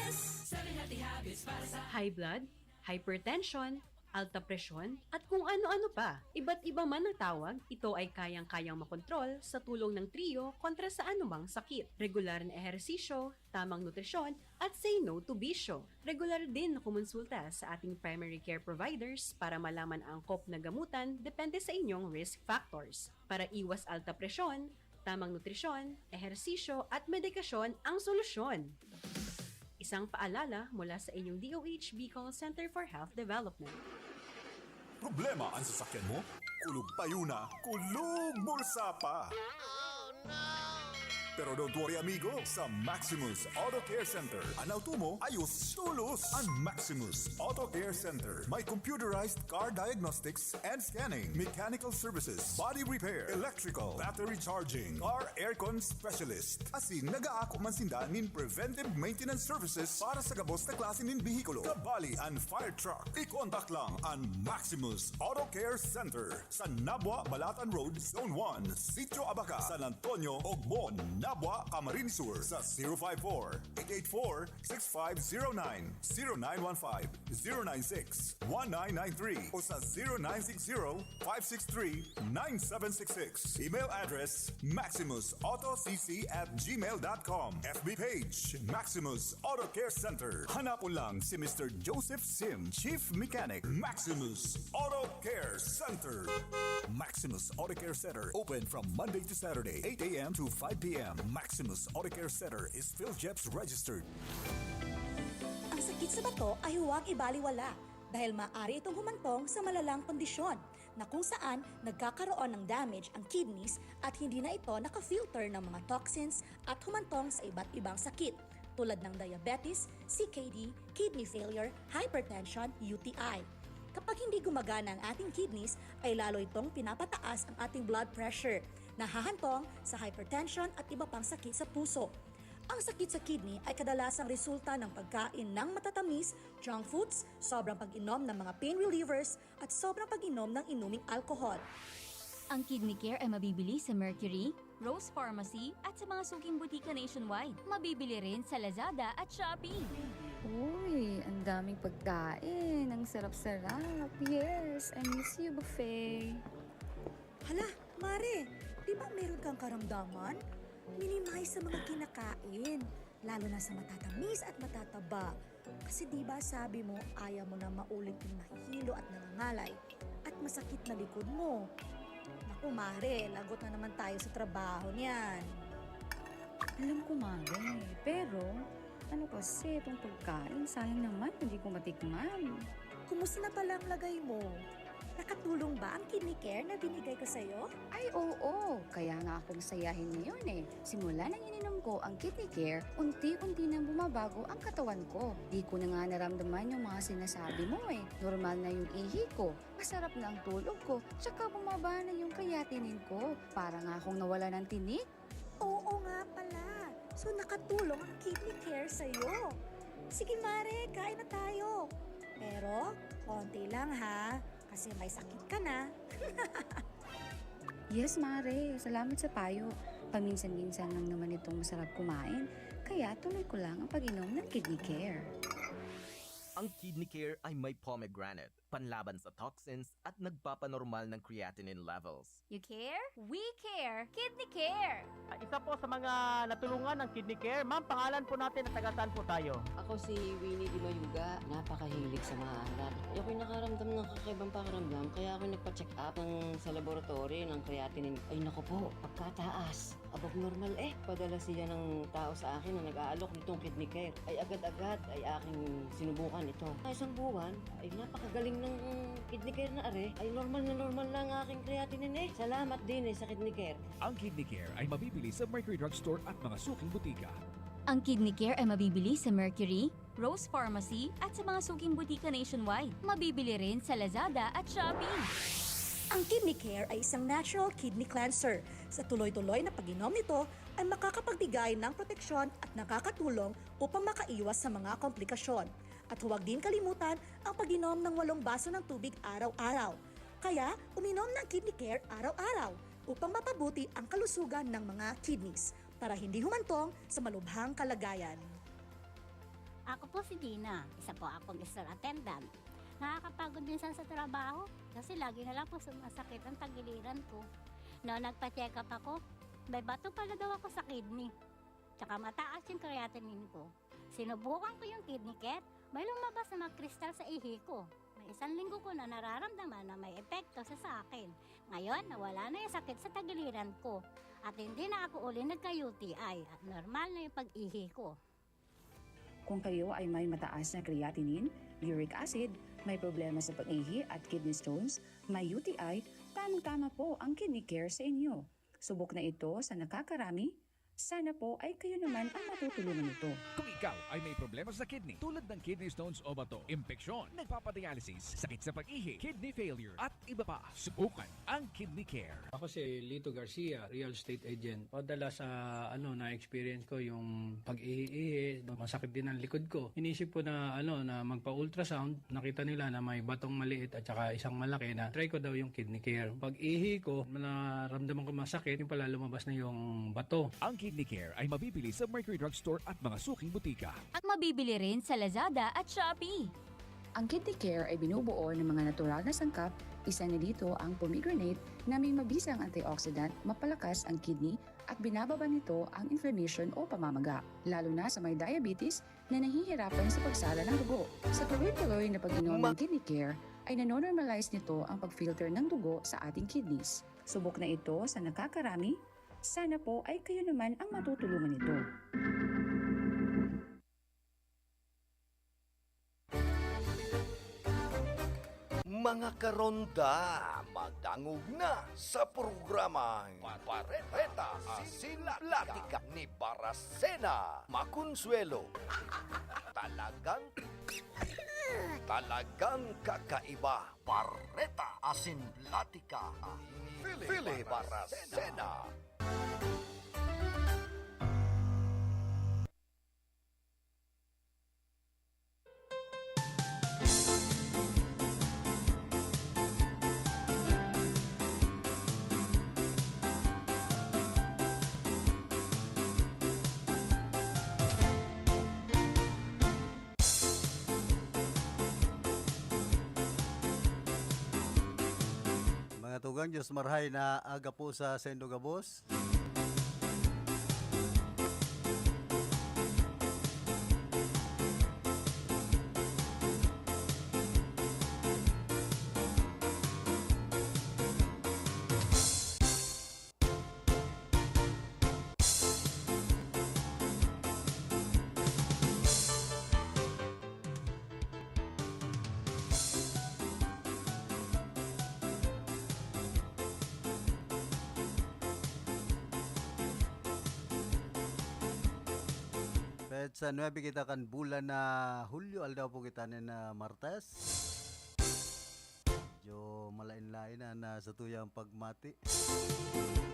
S. Seven healthy habits para sa High blood, hypertension, alta presyon, at kung ano-ano pa. Iba't iba man ang tawag, ito ay kayang-kayang makontrol sa tulong ng Trio kontra sa anumang sakit. Regular na ehersisyo, tamang nutrisyon, at say no to bisyo. Regular din na kumonsulta sa ating primary care providers para malaman ang angkop na gamutan depende sa inyong risk factors. Para iwas alta presyon, tamang nutrisyon, ehersisyo, at medikasyon ang solusyon. Isang paalala mula sa inyong D O H Bicol Center for Health Development. Problema ang sasakyan mo? Kulog payo na, kulog bulsa pa! Pero don't worry, amigo. Sa Maximus Auto Care Center, an auto mo ayos tolos. An Maximus Auto Care Center may computerized car diagnostics and scanning, mechanical services, body repair, electrical, battery charging, car aircon specialist. Asin nagaako man sinda nin preventive maintenance services para sa gabos na klase nin behikulo, kabali an fire truck. I-contact lang an Maximus Auto Care Center sa Nabua Balatan Road, Zone one, Sitio Abaca, San Antonio, Ogmon, Nabua, Camarines Sur, sa zero five four, eight eight four, six five zero nine, zero nine one five, zero nine six, one nine nine three o sa zero nine six zero, five six three, nine seven six six. Email address, maximus auto c c at gmail dot com. F B page, Maximus Auto Care Center. Hanapon lang si Mister Joseph Sim, Chief Mechanic, Maximus Auto Care Center. Maximus Auto Care Center, open from Monday to Saturday, eight a m to five p m. Maximus Auto Care Center is PhilGEPS registered. Ang Sakit sa bato ay huwag ibaliwala dahil maaari itong humantong sa malalang kondisyon na kung saan nagkakaroon ng damage ang kidneys at hindi na ito naka-filter ng mga toxins at humantong sa iba't ibang sakit tulad ng diabetes, C K D, kidney failure, hypertension, U T I. Kapag hindi gumagana ang ating kidneys, ay lalo itong pinapataas ang ating blood pressure, nahahantong sa hypertension at iba pang sakit sa puso. Ang sakit sa kidney ay kadalasang resulta ng pagkain ng matatamis, junk foods, sobrang pag-inom ng mga pain relievers, at sobrang pag-inom ng inuming alcohol. Ang Kidney Care ay mabibili sa Mercury, Rose Pharmacy at sa mga suking butika nationwide. Mabibili rin sa Lazada at Shopee. Uy, ang daming pagkain. Ang sarap-sarap. Yes, I miss you, buffet. Hala, Mare, di ba meron kang karamdaman? Minimize sa mga kinakain, lalo na sa matatamis at matataba. Kasi di ba sabi mo, ayaw mo na maulit yung mahilo at nangangalay at masakit na likod mo. Naku, Mare, lagot na naman tayo sa trabaho niyan. Alam ko, Mare. Pero, ano kasi itong pagkain? Sayang naman, hindi ko matikman. Kumusta na pala ang lagay mo? Nakatulong ba ang kidney care na binigay ko sa'yo? Ay, oo. Kaya nga ako masayahin ngayon eh. Simula nang ininom ko ang Kidney Care, unti-unti nang bumabago ang katawan ko. Di ko na nga naramdaman yung mga sinasabi mo eh. Normal na yung ihi ko, masarap na ang tulog ko, tsaka bumaba na yung creatinine ko. Para nga akong nawala ng tinik. Oo nga pala. So nakatulong ang kidney care sa'yo. Sige Mare, kain na tayo. Pero konti lang ha, kasi may sakit ka na. Yes, Mare. Salamat sa payo. Paminsan-minsan lang naman itong masarap kumain. Kaya tuloy ko lang ang pag-inom ng Kidney Care. Ang Kidney Care ay may pomegranate, panlaban sa toxins at nagpapanormal ng creatinine levels. You care? We care! Kidney Care! Isa po sa mga natulungan ng Kidney Care. Ma'am, pangalan po natin at taga saan po tayo? Ako si Winnie Di Mayuga, napakahilig sa maalat. Ako'y nakaramdam ng kakaibang pakiramdam, kaya ako nagpa-check up ng, sa laboratory ng creatinine. Ay naku po, pagkataas. Abog normal eh. Padala siya ng tao sa akin na nag-aalok nitong Kidney Care. Ay agad-agad ay aking sinubukan ito. Sa isang buwan, ay napakagaling ng Kidney Care na are. Ay normal na normal na ang aking creatinine eh. Salamat din eh sa Kidney Care. Ang Kidney Care ay mabibili sa Mercury Drugstore at mga suking butika. Ang Kidney Care ay mabibili sa Mercury, Rose Pharmacy at sa mga suking butika nationwide. Mabibili rin sa Lazada at Shopee. Ang Kidney Care ay isang natural kidney cleanser. Sa tuloy-tuloy na pag-inom nito ay makakapagbigay ng proteksyon at nakakatulong upang makaiwas sa mga komplikasyon. At huwag din kalimutan ang pag-inom ng walong baso ng tubig araw-araw. Kaya, uminom ng Kidney Care araw-araw upang mapabuti ang kalusugan ng mga kidneys para hindi humantong sa malubhang kalagayan. Ako po si Dina, isa po akong store attendant. Nakakapagod minsan sa trabaho kasi lagi na lang po sumasakit ang tagiliran ko. Noon nagpa-check up ako, may bato pala daw ako sa kidney. Tsaka mataas yung creatinine ko. Sinubukan ko yung Kidney Care, may lumabas na mga kristal sa ihi ko. May isang linggo ko na nararamdaman na may epekto sa sa akin. Ngayon, nawala na yung sakit sa tagiliran ko. At hindi na ako uli nagka-U T I at normal na yung pag-ihi ko. Kung kayo ay may mataas na creatinine, uric acid, may problema sa pag-ihi at kidney stones, may U T I, tamang-tama po ang Kidney Care sa inyo. Subok na ito sa nakakarami. Sana po ay kayo naman ang matutulungan nito. Kung ikaw ay may problema sa kidney tulad ng kidney stones o bato, impeksyon, nagpapadialysis, sakit sa pag-ihi, kidney failure, at iba pa, subukan ang Kidney Care. Ako si Lito Garcia, real estate agent. Padala sa ano na experience ko yung pag-ihi-ihi, masakit din ang likod ko. Inisip ko na ano na magpa-ultrasound, nakita nila na may batong maliit at saka isang malaki na try ko daw yung Kidney Care. Pag-ihi ko, naramdaman ko masakit, yung pala lumabas na yung bato. Ang Kidney Care ay mabibili sa Mercury Drugstore at mga suking butika. At mabibili rin sa Lazada at Shopee. Ang Kidney Care ay binubuo ng mga natural na sangkap, isa na dito ang pomegranate na may mabisang antioxidant, mapalakas ang kidney at binababa nito ang inflammation o pamamaga, lalo na sa may diabetes na nahihirapan sa pagsala ng dugo. Sa tuloy-tuloy na pag-inom ng Kidney Care ay nanonormalize nito ang pag-filter ng dugo sa ating kidneys. Subok na ito sa nakakarami. Sana po ay kayo naman ang matutulungan nito. Mga karonda, madangog na sa programang Bareta asin Platika ni Barasena Maconsuelo. Talagang, talagang kakaiba. Bareta asin Platika ni Philly Barasena. Mga tugang, Diyos marhay na aga po sa saindo gabos. Petsa nuebe kita kan bulan na Hulyo, aldaw po kita nin, ah, Martes. Medyo malain-lain na, na sa tuyang pagmati.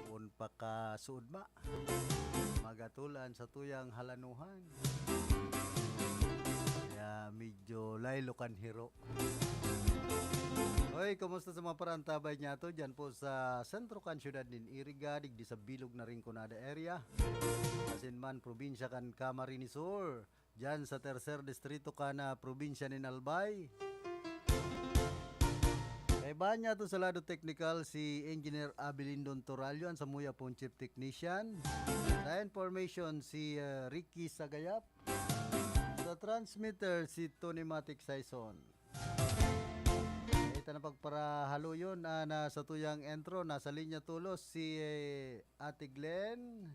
Kun pakasuod ma, magatolan sa tuyang halanuhan. Kaya medyo laylo kan hiro. Hoy, kumusta sa mga parantabay niyato? Diyan po sa sentro kan siyudad nin Iriga, digdi sa bilog na Rinconada area. Asin man, probinsya kan Camarines Sur. Diyan sa tercer distrito kan, ah, probinsya nin Albay. Kaiba niyato sa lado teknikal si Engineer Abilindon Torallo, an samuya pong chief technician. Sa information, si, ah, Ricky Sagayap. Sa transmitter, si Tony Matic Saison. Ito na pagparahaloyon, ah, na sa tuyang intro, nasa linya tolos si, eh, Ate Glenn.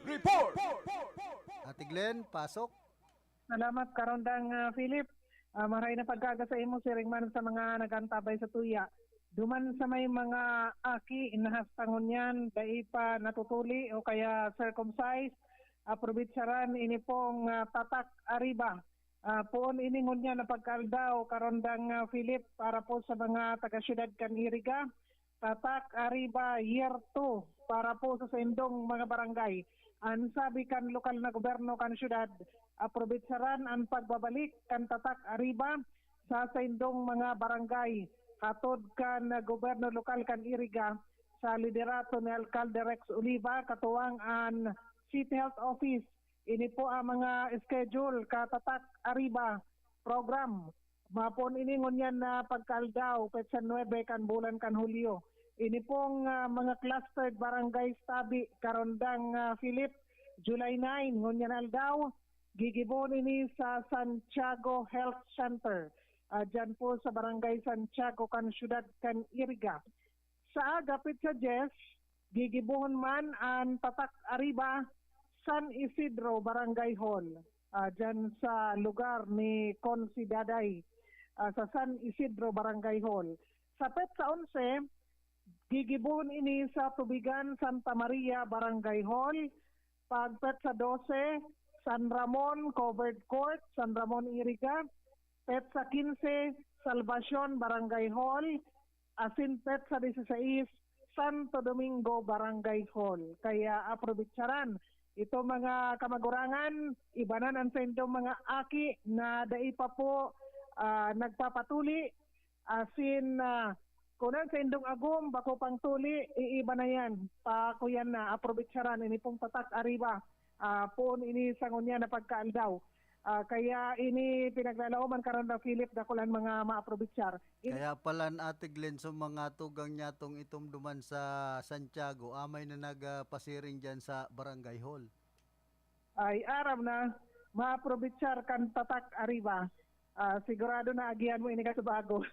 Report! Ate Glenn, pasok. Salamat, Karondang, ah, Philip. Ah, maray na pagkaga sa imo, siring man sa mga nag-antabay sa tuya. Duman sa may mga aki, nahasta ngunyan, dai pa natutuli o kaya circumcised, aprobetsaran ini pong, ah, Tatak Arriba. Ah, poon ini ngunyan na pagkaaldaw, Karondang, ah, Philip, para po sa mga taga-syudad kan Iriga. Tatak Arriba Year two para po sa saindong mga barangay. An sabi kan lokal na gobyerno kan syudad, aprobetsaran an pagbabalik kan Tatak Arriba sa saindong mga barangay. Hatod kan gobyerno lokal kan Iriga sa liderato ni Alkalde Rex Oliva, katuwang an City Health Office. Ini po ang mga schedule ka Tatak Arriba program. Mapon ini ngunyan na pagkaaldaw, petsa nuebe kan bulan kan Hulyo. Ini pong, ah, mga clustered barangays tabi, Karondang, ah, Philip, July nine, ngunyan aldaw, gigibohon ini sa Santiago Health Center. Ah, dyan po sa Barangay Santiago kan siyudad kan Iriga. Sa aga, petsa dyes, gigibohon man an Tatak Arriba, San Isidro Barangay Hall, ah, dyan sa lugar ni Consi Daday, ah, sa San Isidro Barangay Hall. Sa petsa onse, gigibohon ini sa Tubigan, Santa Maria Barangay Hall. Pag petsa dose, San Ramon Covered Court, San Ramon, Iriga. Petsa kinse, Salvacion Barangay Hall. Asin petsa dieciséis, Santo Domingo Barangay Hall. Kaya aprobetsaran ito, mga kamagurangan, ibanan an saindong mga aki na dai pa po, ah, nagpapatuli. Asin, ah, kun an saindong agom bako pang tuli, iiba na yan. Pakuyan na, aprobetsaran ini pong Tatak Arriba. Ah, poon ini sa ngunyan na pagkaaldaw. Ah, kaya ini pinaglalaoman, Karondang Philip, dakul an mga maaprobetsar. In- Kaya pala an Ate Glenn, so mga tugang niya tong itom duman sa Santiago, amay na nagpasiring diyan sa Barangay Hall. Ay, aram na, maaprobetsar kan Tatak Arriba. Ah, sigurado na agihan mo ini kasubago.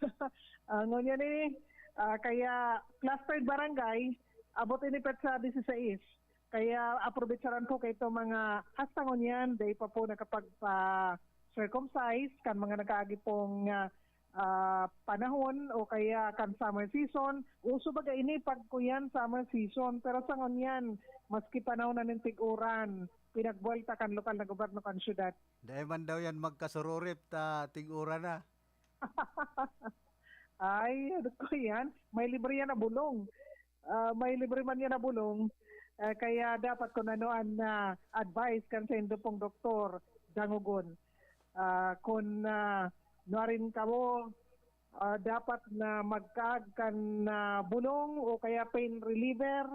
Ah, ngunyan ini, ah, kaya clustered barangay, abot ini petsa dieciséis. Kaya aprobetsaran ko kay ito mga hasta ngunyan, dai pa po nakapagpa-circumcise kan mga nakaagi pong, ah, ah, panahon o kaya kan summer season. Uso baga ini pag kuyan summer season, pero sa ngunyan, maski panahon na nin tig-uran, pinagbuwelta kan lokal na gobyerno kan syudad. Dai man daw yan magkasururip ta tig-uran na. Ay, ano ko yan? May libre yan na bulong. Ah, may libre man yan na bulong. Ah, kaya dapat kung ano ang ah, advice kan saindo pong doktor, dangogon. Ah, kung ah, nuarin kamo, ah, dapat na magkaag kan ah, bulong o kaya pain reliever,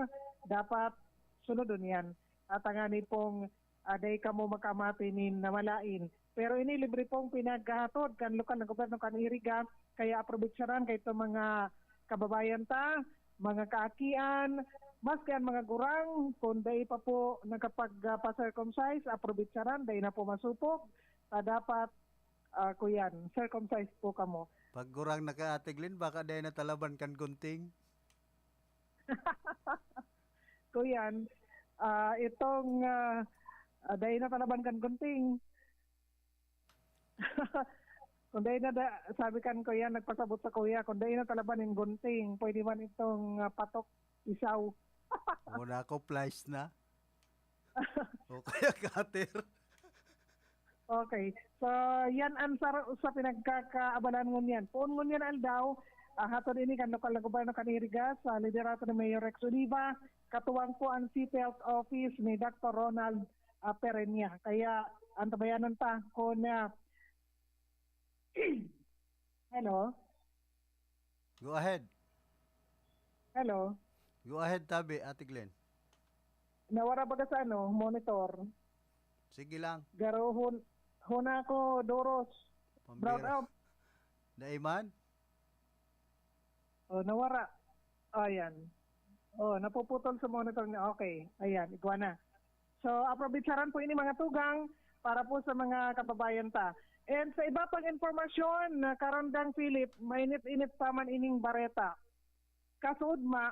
dapat sunodon yan. At ang ani pong ah, dai kamo makamati nin namalain. Pero ini libre pong pinaghahatod kan lokal na gobyerno kan Iriga, kaya aprobetsaran kay itong mga kababayan ta, mga kaakian, maski ang mga gurang, kung dai pa po nakapag-pa-circumcise, aprobetsaran, dai na po masupog, ta dapat, ah, kuyan, circumcise po kamo. Pag gurang na ka, Ate Glenn, baka dai na talaban kan gunting. Kuyan, ah, itong, ah, ah, dai na talaban kan gunting. Kung dai na da, sabi kan kuya, nagpasabot sa kuya, kung dai na talaban nin gunting, pwede man itong ah, patok, isaw. Muna ako, plies na. O kaya cutter. Okay. So, yan ang saro sa pinagkakaabalahan ngunyan. Poon ngunyan aldaw, ah, hatod ini kan lokal na gobyerno kan Iriga sa liderato ni Mayor Rex Oliva, katuwang po ang City Health Office ni Doctor Ronald ah, Perenia. Kaya antabayanan ta kung ah, Hello? Go ahead. Hello? Go ahead, tabi, Ate Glenn. Nawara baga sa ano, monitor. Sige lang. Garo, hun-, huna ko, Doros. Brown Pambira. Out. Dai man? Oh, nawara. Ayan. Oh, napuputol sa monitor niya. Okay. Ayan, igwa na. So, aprobetsaran po ini mga tugang para po sa mga kababayan ta. And sa iba pang impormasyon, na Karandang Philip, mainit-init pa man ining bareta. Kasuodma,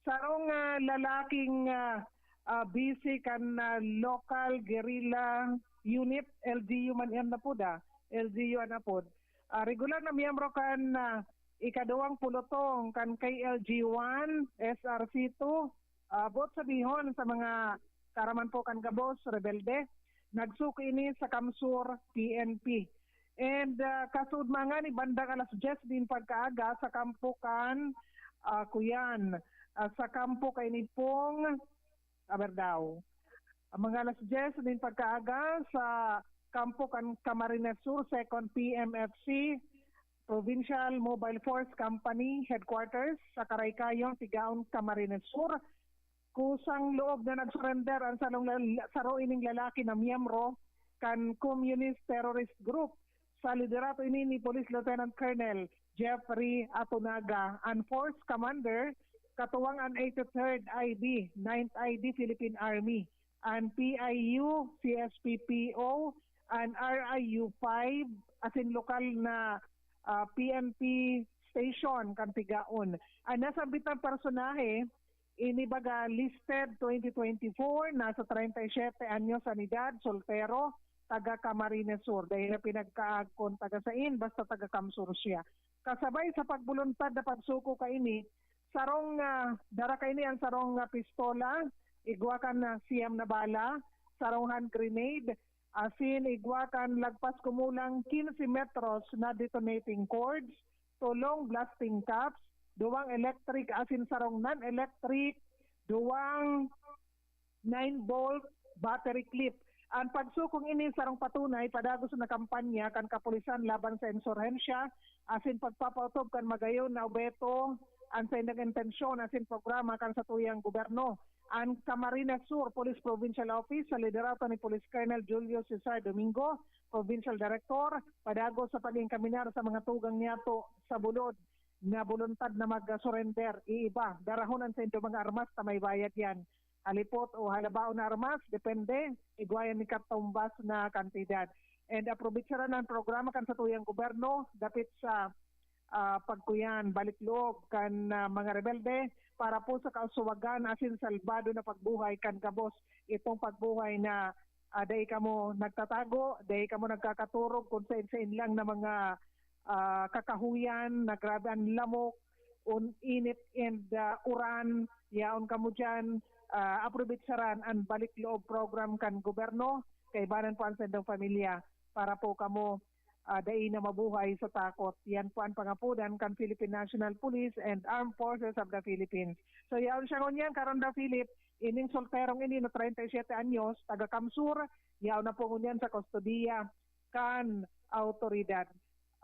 sarong ah, lalaking ah, ah, busy kan ah, local guerrilla unit, L G U man yan na po da. L G U an apod. Ah, regular na miyembro kan ah, ikaduwang pulutong kan K L G one, S R C two, ah, boot sabihon sa mga karaman po kan gabos, rebelde. Nagsuko ini sa Kamsur P N P. And ah, kasuodma ngani bandang alas dyes din pagkaaga sa kampo kan ah, kuyan, ah, sa kampo kaini pong, aber daw. Ang mga alas dyes din pagkaaga sa kampo kan Camarines Sur, second P M F C, Provincial Mobile Force Company Headquarters sa Karaykayon, Tigaon, Camarines Sur. Kusang loob na nagsurrender ang salong lal-, saro ining lalaki na miyembro kan Communist Terrorist Group. Sa liderato ini ni Police Lieutenant Colonel Jeffrey Atunaga, an Force Commander, katuwang an eighty-third I B, ninth I B Philippine Army, an P I U, C S P P O, an R I U five, asin lokal na ah, P N P station kan Tigaon. An nasambitang personahe, ini baga listed twenty twenty-four, nasa treinta y siete anyos an edad, soltero, taga Camarines Sur. Dai na pinagkaag kun taga sain, basta taga Kamsur siya. Kasabay sa pagbuluntad na pagsuko kaini, sarong ah, dara kaini ang sarong ah, pistola, igwa kan ah, siyam na bala, sarong hand grenade, asin igwa kan lagpas kumulang quince metros na detonating cords, tolong blasting caps, duwang electric asin sarong non-electric, duwang nine-volt battery clip. An pagsukong ini sarong patunay padagos na kampanya kan kapulisan laban sa insurhensya asin pagpapaotob kan magayon na obheto an saindang intensyon asin programa kan satuyang gobyerno. An Camarines Sur Police Provincial Office sa liderato ni Police Colonel Julio Cesar Domingo, Provincial Director, padagos sa pag-enkaminar sa mga tugang niyato sa bulod na boluntad na mag-surrender. Iiba, darahon an saindo mga armas ta may bayad yan. Halipot o halabaon na armas, depende, igwayan ni katumbas na kantidad. And aprobetsaran ang programa kan satuyang gobyerno dapit sa ah, pagkuyan, balik loob kan ah, mga rebelde para po sa kausuwagan asin salbado na pagbuhay kan gabos. Itong pagbuhay na ah, dai kamo nagtatago, dai kamo nagkakaturog kung sain-sain lang na mga ah, kakahuyan na grabe an lamok, un-, init and, ah, uran. Yaon kamo diyan, ah, aprobetsaran an Balik Loob program kan gobyerno, kaibanan po an saindong pamilya para po kamo, ah, dai na mabuhay sa takot. Yan po an pangapodan kan Philippine National Police and Armed Forces of the Philippines. So, yaon siya ngunyan, Karonda Philip, ining solterong ini na treinta y siete anyos, taga Kamsur, yaon na po ngunyan sa kustodiya kan awtoridad.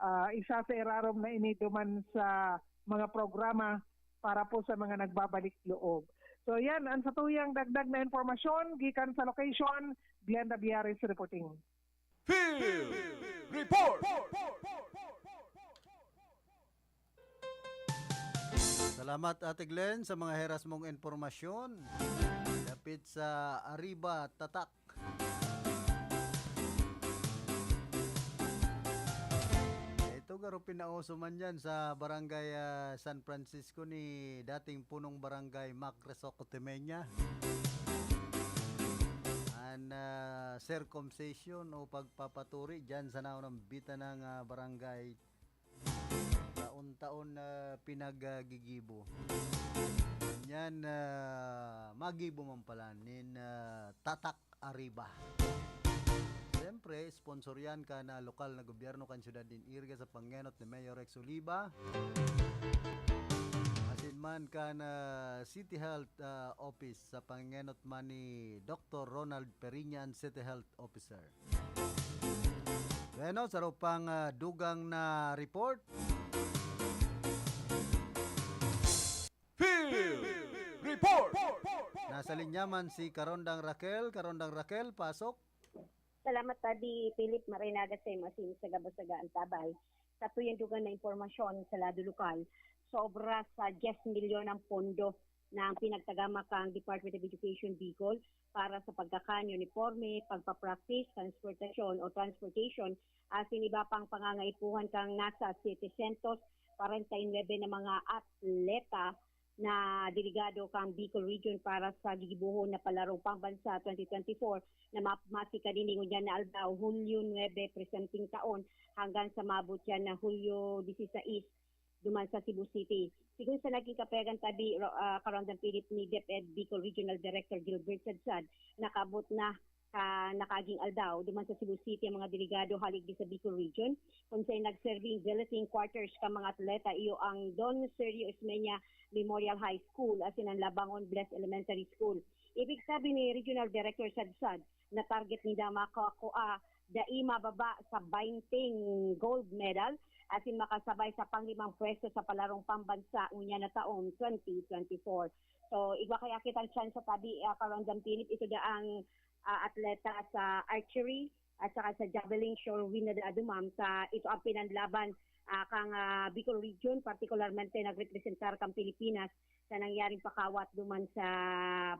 Ah, isa sa irarom na ini duman sa mga programa para po sa mga nagbabalik loob. So, yan ang satuyang dagdag na impormasyon gikan sa location. Glenda Biares reporting. Field Report! Salamat, Ate Glenn, sa mga heras mong impormasyon dapit sa Arriba Tatak. Ito garo pinauso man yan sa barangay, ah, San Francisco ni dating punong barangay Mac Resoco Temenya. An, ah, circumcision o pagpapaturi dyan sa naunang bitanang, ah, barangay taon-taon na pinaggigibo. Yan, ah, magibo man pala nin, ah, Tatak Arriba. Siyempre, sponsor yan kan, ah, lokal na gobyerno kan siyudad nin Irga sa pangenot ni Mayor Rex Oliva. Asin man kan, ah, City Health, ah, Office sa pangenot man ni Doktor Ronald Periñan, City Health Officer. Bueno, saro pang, ah, dugang na report. Field Report! Nasa linya man si Karondang Raquel. Karondang Raquel, pasok. Salamat, Tadi Philip. Marinaga sa imo asin sa gabos-saga ang tabay. Sa tuyang dugang na impormasyon sa lado lokal, sobra sa diyes milyon ang pondo na ang pinagtagama kang Department of Education Bicol para sa pagkakan, uniforme, pagpa-practice, transportasyon o transportation, asin iba pang pangangaipuhan kang nasa setecientos kwarenta y nuebe na mga atleta na delegado kang Bicol Region para sa gigibohon na palarong pambansa twenty twenty-four na mapmasi kadini ngunyan na aldaw, Hulyo nuebe, presenteng taon, hanggang sa maabot yan na Hulyo disisais duman sa Cebu City. Sigon sa naging kapayagan tabi, Ro- ah, Karondan Philip ni DepEd Bicol Regional Director Gilbert Sadsad, nakabot na ka nakaging aldaw duman sa Cebu City ang mga delegado halig di sa Bicol Region, kung sa'y nagserbing billeting quarters ka mga atleta iyo ang Don Sergio Osmeña Memorial High School asin ang Labangon Blessed Elementary School. Ibig sabi ni Regional Director Sadsad na target ninda makakua dai mababa sa baynte gold medal asin makasabay sa panglimang pwesto sa palarong pambansa ngunyan na taong twenty twenty-four. So, igwa kaya kitang chance sa tabi, uh, Karondang Philip, ito da ang ah, atleta sa archery at saka sa javelin, sure win na dado, ma'am, sa ito ang pinanlaban ah, kang ah, Bicol Region, partikularmente nagrepresentar kang Pilipinas sa nangyaring pakawat duman sa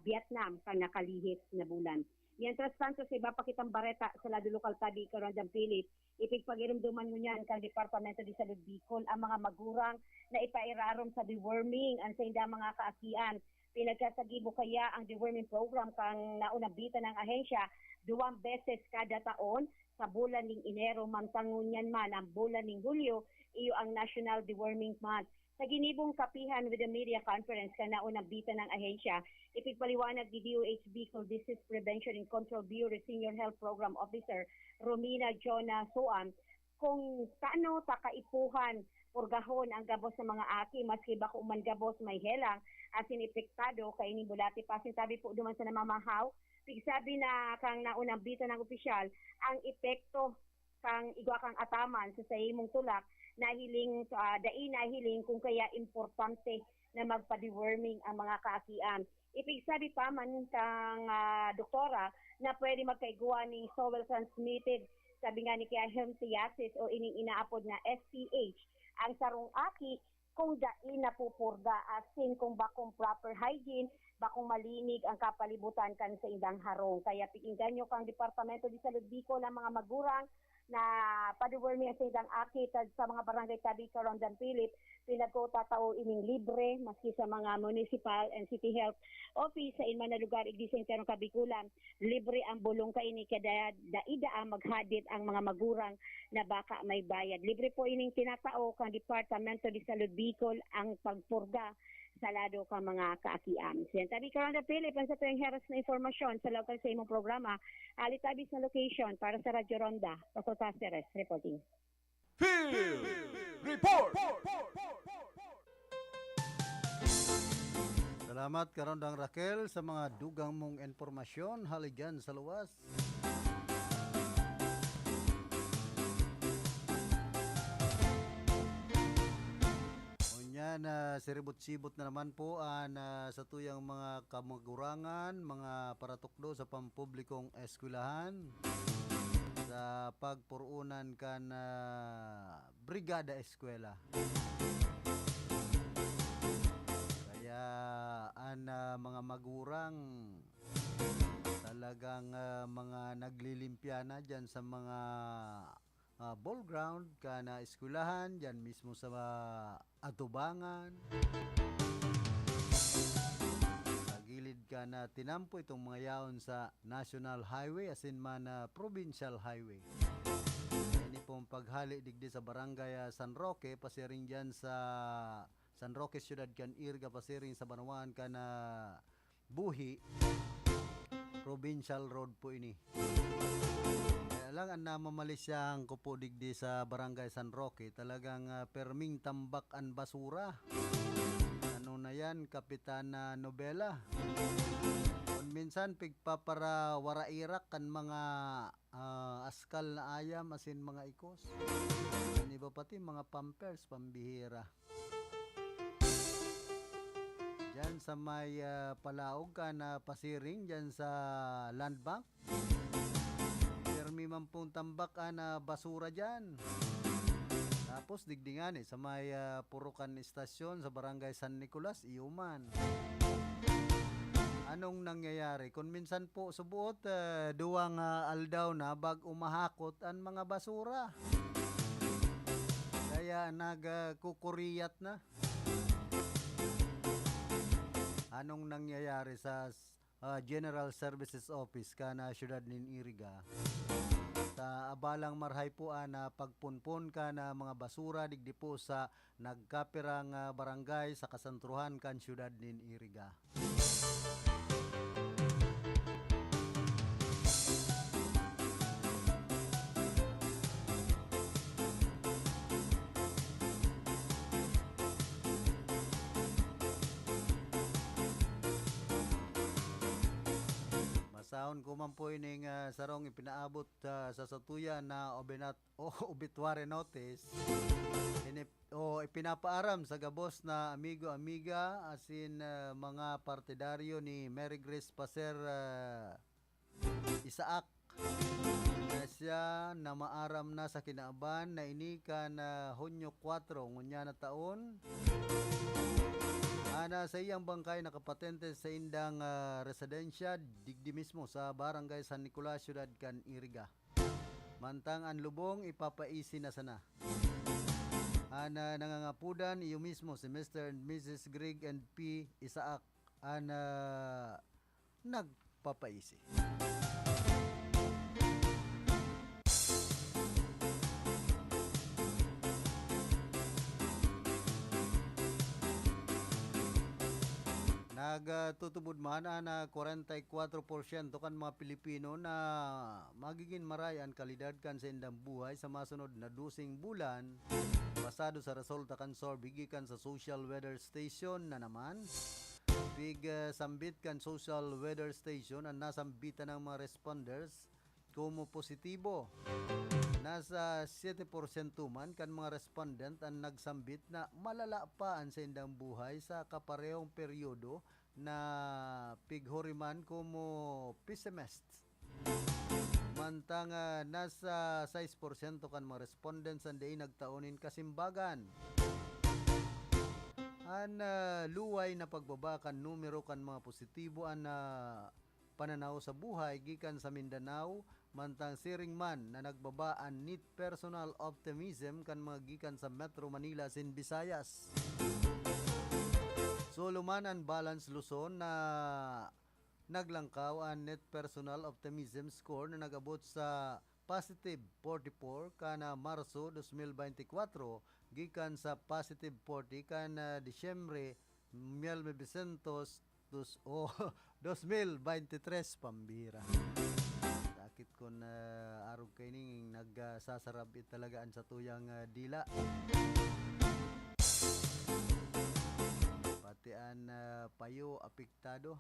Vietnam kan nakalihis na bulan. Mientras tanto, sa iba pa kitang bareta sa lado lokal tabi, Karondang Philip, ipigpagirumduman ngunyan kan Departamento de Salud Bicol ang mga magurang na ipairarom sa deworming an saindang mga kaakian. Pinagkasagibo kaya ang deworming program kan naunang bitanang ahensya, duwang beses kada taon, sa bulan ning Enero, mantang ngunyan man ang bulan ning Hulyo, iyo ang National Deworming Month. Sa ginibong kapihan with the media conference kan naunang bitanang ahensya, ipigpaliwanag ni D O H Bicol Disease Prevention and Control Bureau Senior Health Program Officer Romina Jonah Soam kung tano ta kaipuhan purgahon ang gabos na mga aki, maski bako man gabos may helang asin epektado kaini bulati pa. Asin tabi po duman sa namamahaw, pigsabi na kang naunang bitanang opisyal, ang epekto kang igwa kang ataman sa saimong tulak, nahiling, ah, dai nahiling kung kaya importante na magpa-deworming ang mga kaakian. Ipigsabi pa man kang, ah, doktora na pwede magkaigwa ning soil transmitted, sabi nga ni kaya, helminthiasis o ining inaapod na S T H ang sarong aki kung dai napupurga, asin kung bakong proper hygiene, bakong malinig ang kapalibutan kan saindang harong. Kaya pikinggan nyo kang Departamento de Salud Bicol ang mga magurang na padugol niya sa ilang aki tad sa mga barangay tabi Karondan Philip, pinagkutatao ining libre maski sa mga municipal and city health office sa inman na lugar igdi sa Entero Kabikulan. Libre ang bulong kaini kaya dai daa maghadit ang mga magurang na baka may bayad. Libre po ining tinatao kan Departamento de Salud Bicol ang pagpurga sa lado kan mga kaakian. Siyan tabi Karonda Philip ang sa tuwing heras na impormasyon sa lokal sa imong programa. Alitabi sa location para sa Radyo Ronda. Pastor Caceres reporting. Field Report! Salamat, Karondang Raquel, sa mga dugang mong impormasyon hali dyan sa luwas. Unya na siribot-sibot na naman po an ah, sa tuyang mga kamagurangan, mga paratukdo sa pampublikong eskwelahan sa pagpurunan kan ah, Brigada Eskwela. Kaya an ah, mga magurang talagang ah, mga naglilimpya na dyan sa mga ah, ball ground kan ah, eskwelahan, dyan mismo sa atubangan. Sa gilid kan ah, tinampo itong mga yaon sa National Highway asin man ah, Provincial Highway. Ini pong paghali digdi sa Barangay ah, San Roque, pasiring dyan sa San Roque, Siyudad kan Iriga, pasiring sa banwaan kan ah, Buhi, Provincial Road po ini. Kaya lang, ang namamalisyahan ko po digdi sa Barangay San Roque, talagang ah, perming tambak an basura. Ano na yan, Kapitana Novela? Kung minsan, pigpaparawara-irak kan mga ah, askal na ayam asin mga ikos. An iba pati, mga pampers, pambihira. Diyan sa may ah, palaog kan ah, pasiring, diyan sa Land Bank. Pirmi man pong tambak an ah, basura diyan. Tapos digdi ngani sa may ah, Purukan Estasyon sa Barangay San Nicolas, iyo man. Anong nangyayari? Kung minsan po, subuot, ah, duwang ah, aldaw na bag umahakot an mga basura. Kaya nagkukuriyat na. Anong nangyayari sa s- ah, General Services Office kan ah, siyudad nin Iriga? Sa abalang marhay po an ah, pagpunpon kan ah, mga basura digdi po sa nagkapirang ah, barangay sa kasentruhan kan siyudad nin Iriga. Basahon ko man po ining ah, sarong ipinaabot ah, sa satuya na obinat o obituary notice. Ini o ipinapaaram sa gabos na amigo-amiga asin ah, mga partidaryo ni Mary Grace Paser ah, Isaac na siya na maaram na sa kinaban na ini kan ah, Hunyo kwatro ngunyan na taon. Ana sa iyang bangkay nakapatente sa indang ah, residensya digdi mismo sa Barangay San Nicolas, Siyudad kan Iriga. Mantang an lubong ipapaisi na sana. An ah, nangangapodan iyo mismo si Mister and Missus Greg and P. Isaac an ah, nagpapaisi. Nagtutubod man an ah, kwarenta y kwatro porsyento kan mga Pilipino na magigin maray an kalidad kan saindang buhay sa masunod na doseng bulan, basado sa resulta kan survey gikan sa Social Weather Station na naman. Pig ah, sambit kan Social Weather Station an nasambitan ng mga responders komo positibo. Nasa siyete porsyento man kan mga respondent an nagsambit na malala pa an saindang buhay sa kaparehong peryodo na pighuriman komo pessimist. Mantang ah, nasa sais porsyento kan mga respondents an dai nagtao nin kasimbagan. An ah, luway na pagbaba kan numero kan mga positibo an ah, pananaw sa buhay gikan sa Mindanao, mantang siring man na nagbaba an net personal optimism kan mga gikan sa Metro Manila asin Visayas. Solo man an Balance Luzon na naglangkaw an net personal optimism score na nag-abot sa positive forty-four kan, ah, Marso dos mil beintikwatro, gikan sa positive forty kan, ah, Disyembre mil novecientos dos, o, dos mil beintitres, pambira. Sakit kun, ah, arog kaining nag, ah, sasarab-i talaga an satuyang, ah, dila. Pati an, ah, payo apektado.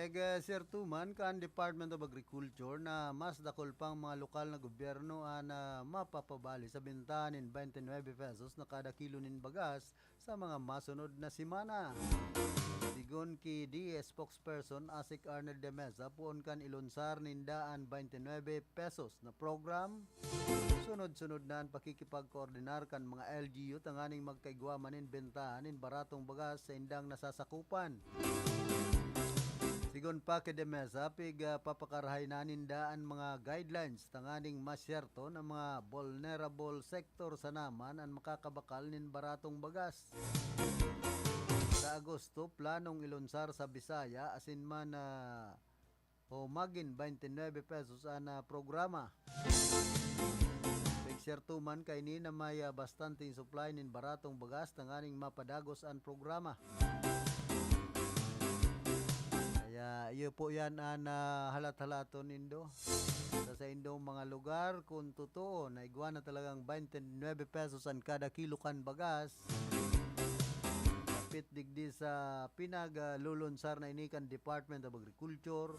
Pig-, ah, serto man kan Department of Agriculture na mas dakul pang mga lokal na gobyerno an, ah, mapapabali sa bentahan nin twenty-nine pesos na kada kilo nin bagas sa mga masunod na semana. Sigon ki D A spokesperson Asik Arnel de Mesa, poon kan ilunsar ninda an twenty-nine pesos na program, sunod-sunod na an pakikipagkoordinar kan mga L G U tanganing magkaigwa man nin bentahan nin baratong bagas sa indang nasasakupan. Sigon pa ki de Mesa, pig-, ah, papakarahay na ninda an mga guidelines tanganing masyerto na mga vulnerable sector sana man an makakabakal nin baratong bagas. Sa Agosto, planong ilunsar sa Bisaya asin man, ah, o magin twenty-nine pesos an, ah, programa. Pigserto man kaini na may, ah, bastanteng supply nin baratong bagas tanganing mapadagos an programa. Kaya iyo po yan an, ah, halat-halaton nindo. Sa saindong mga lugar, kun totoo na igwa na talagang twenty-nine pesos an kada kilo kan bagas, dapit digdi sa pinaglulunsar na ini kan Department of Agriculture,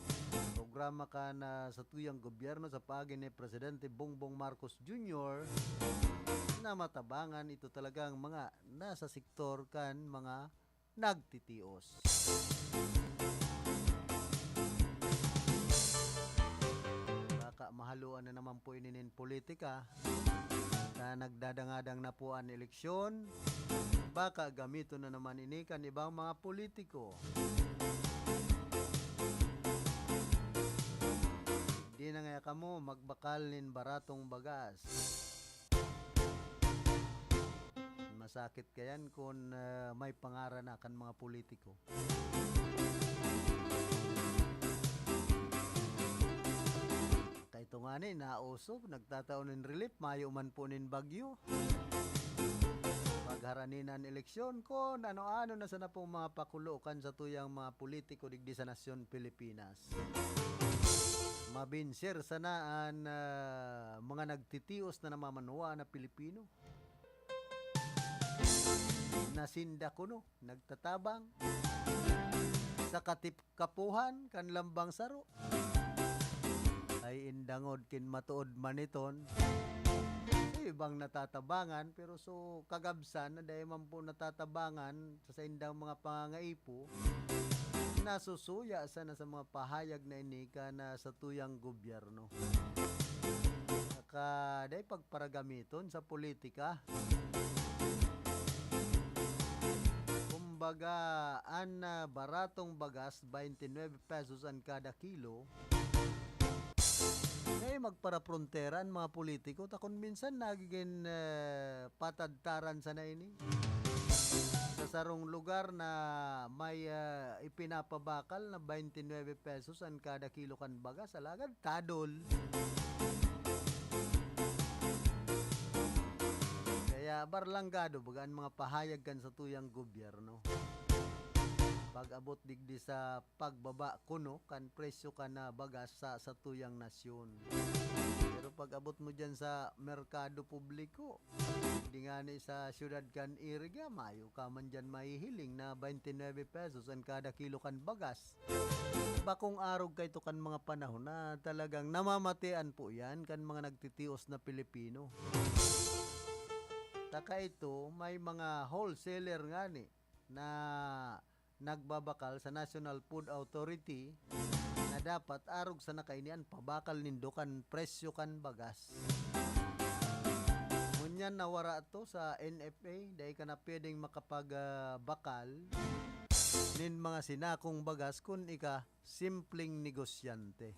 programa kan, ah, satuyang gobyerno sa paagi ni Presidente Bongbong Marcos Junior, na matabangan ito talagang mga nasa sektor kan mga nagtitios. Baka mahaluan na naman po ini nin politika. Na nagdadangadang na po an eleksyon, baka gamiton na naman ini kan ibang mga politiko. Di na ngaya kamo magbakal nin baratong bagas. Masakit kayan kun, ah, may pangaran na kan mga politiko. Kay ito ngani, naoso, nagtatao nin relief, mayo man po nin bagyo. Pagharani na an eleksyon, kun ano-ano na sana pong mga pakulo kan satuyang mga politiko digdi sa nasyon Pilipinas. Mabinser sana an, ah, mga nagtitios na namamanwaan na Pilipino. Na sinda kuno nagtatabang sa katipkapuhan kan lambang saro. Ay indangod kin matuod man iton. Sa ibang natatabangan, pero so kagabsan na dai man po natatabangan sa saindang mga pangangaipo, nasusuya sana sa mga pahayag na ini kan satuyang gobyerno. Saka dai pagparagamiton sa politika. Kumbaga, an, ah, baratong bagas, twenty-nine pesos an kada kilo. Kaya magparapronteran mga politiko, ta kun minsan nagigin, eh, patadtaran sana ini. Sa sarong lugar na may, ah, ipinapabakal na twenty-nine pesos an kada kilo kan bagas, alagad tadol. Kaya barlanggado baga an mga pahayag kan satuyang gobyerno. Pag-abot digdi sa pagbaba kuno kan presyo kan, ah, bagas sa satuyang nasyon. Pero Pag-abot mo diyan sa merkado publiko, di ngani sa siyudad kan Iriga, mayo ka man diyan mahihiling na twenty-nine pesos an kada kilo kan bagas. Bakong arog kaito kan mga panahon na talagang namamatean po yan kan mga nagtitios na Pilipino. Taka ito, may mga wholesaler ngani na nagbabakal sa National Food Authority na dapat arog sana kaini an pabakal nindo kan presyo kan bagas. Ngunyan nawara to sa N F A, dai ka na pwedeng makapag, ah, bakal nin mga sinakong bagas kun ika simpleng negosyante.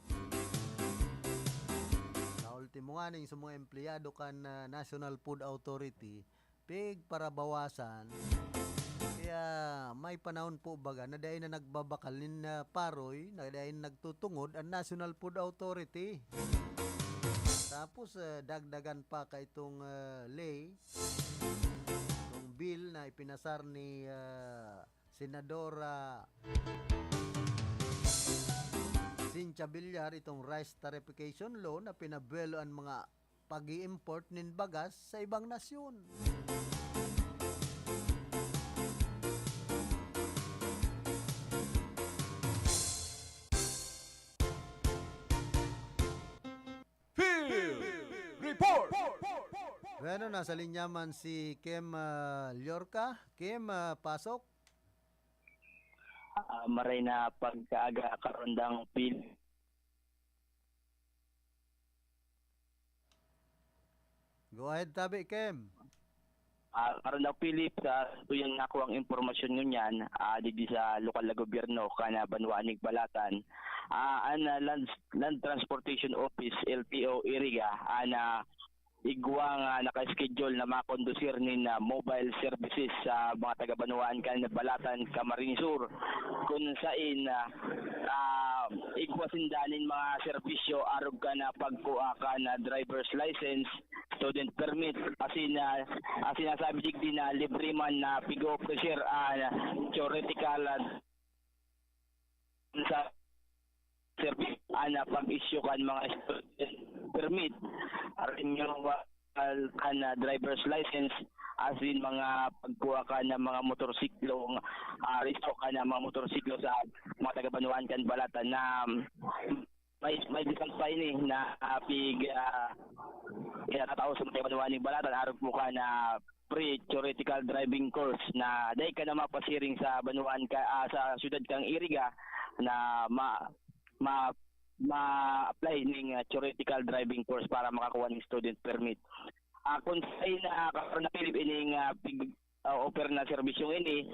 Sa ultimo nganing sa mga empleyado kan, ah, National Food Authority, pigparabawasan. Kaya may panahon po baga na dai na nagbabakal nin, ah, paroy, na dai na nagtutungod ang National Food Authority. Tapos, ah, dagdagan pa ka itong, ah, ley, itong bill na ipinasar ni, ah, Senadora Cynthia Villar, itong rice tarification law na pinabuwelo ang mga pag-i-import nin bagas sa ibang nasyon. Field Report! Bueno, nasa linya man si Kim, ah, Llorca. Kim, ah, pasok. Ah, maray na pagkaaga, Karondang Phil. Go ahead, tabi, Kim. Ah, Karondang Philip, sa tuyang nakuwang impormasyon ngunyan, ah, digdi sa lokal na gobyerno, kan, ah, banwaan nin Balatan, ah, an, ah, Land, Land Transportation Office, L T O, Iriga, an, ah, igwa nga naka-schedule na makondusir nin, ah, mobile services sa mga taga-banwaan kan Balatan, Camarines Sur, kun sain, ah, ah, igwa sinda nin mga serbisyo arog kan, ah, pagkua kan, ah, driver's license, student permit, asin, ah, asin nasabi digdi na libre man na pig-ofrecer, ah, theoretical, ah, sa serbi-, ana, pag-issue kan mga student permit, renewal kan, ah, driver's license, asin mga pagkuha kan mga motorsiklo, ah, rehistro kan mga motorsiklo sa mga taga-banwaan kan Balatan na may, may disang pa ini na, ah, pig, ah, kaya katao sa mga taga-banwaan nin Balatan, arog po kan, ah, free theoretical driving course na dai ka na mapasiring sa banwaan ka, ah, sa siyudad kang Iriga na ma-, ma-, ma-apply ning, ah, theoretical driving course para makakuha ning student permit. Ah, kun sain na, ah, Karondang Philip, ining, ah, pig-, ah, offer na serbisyong ini,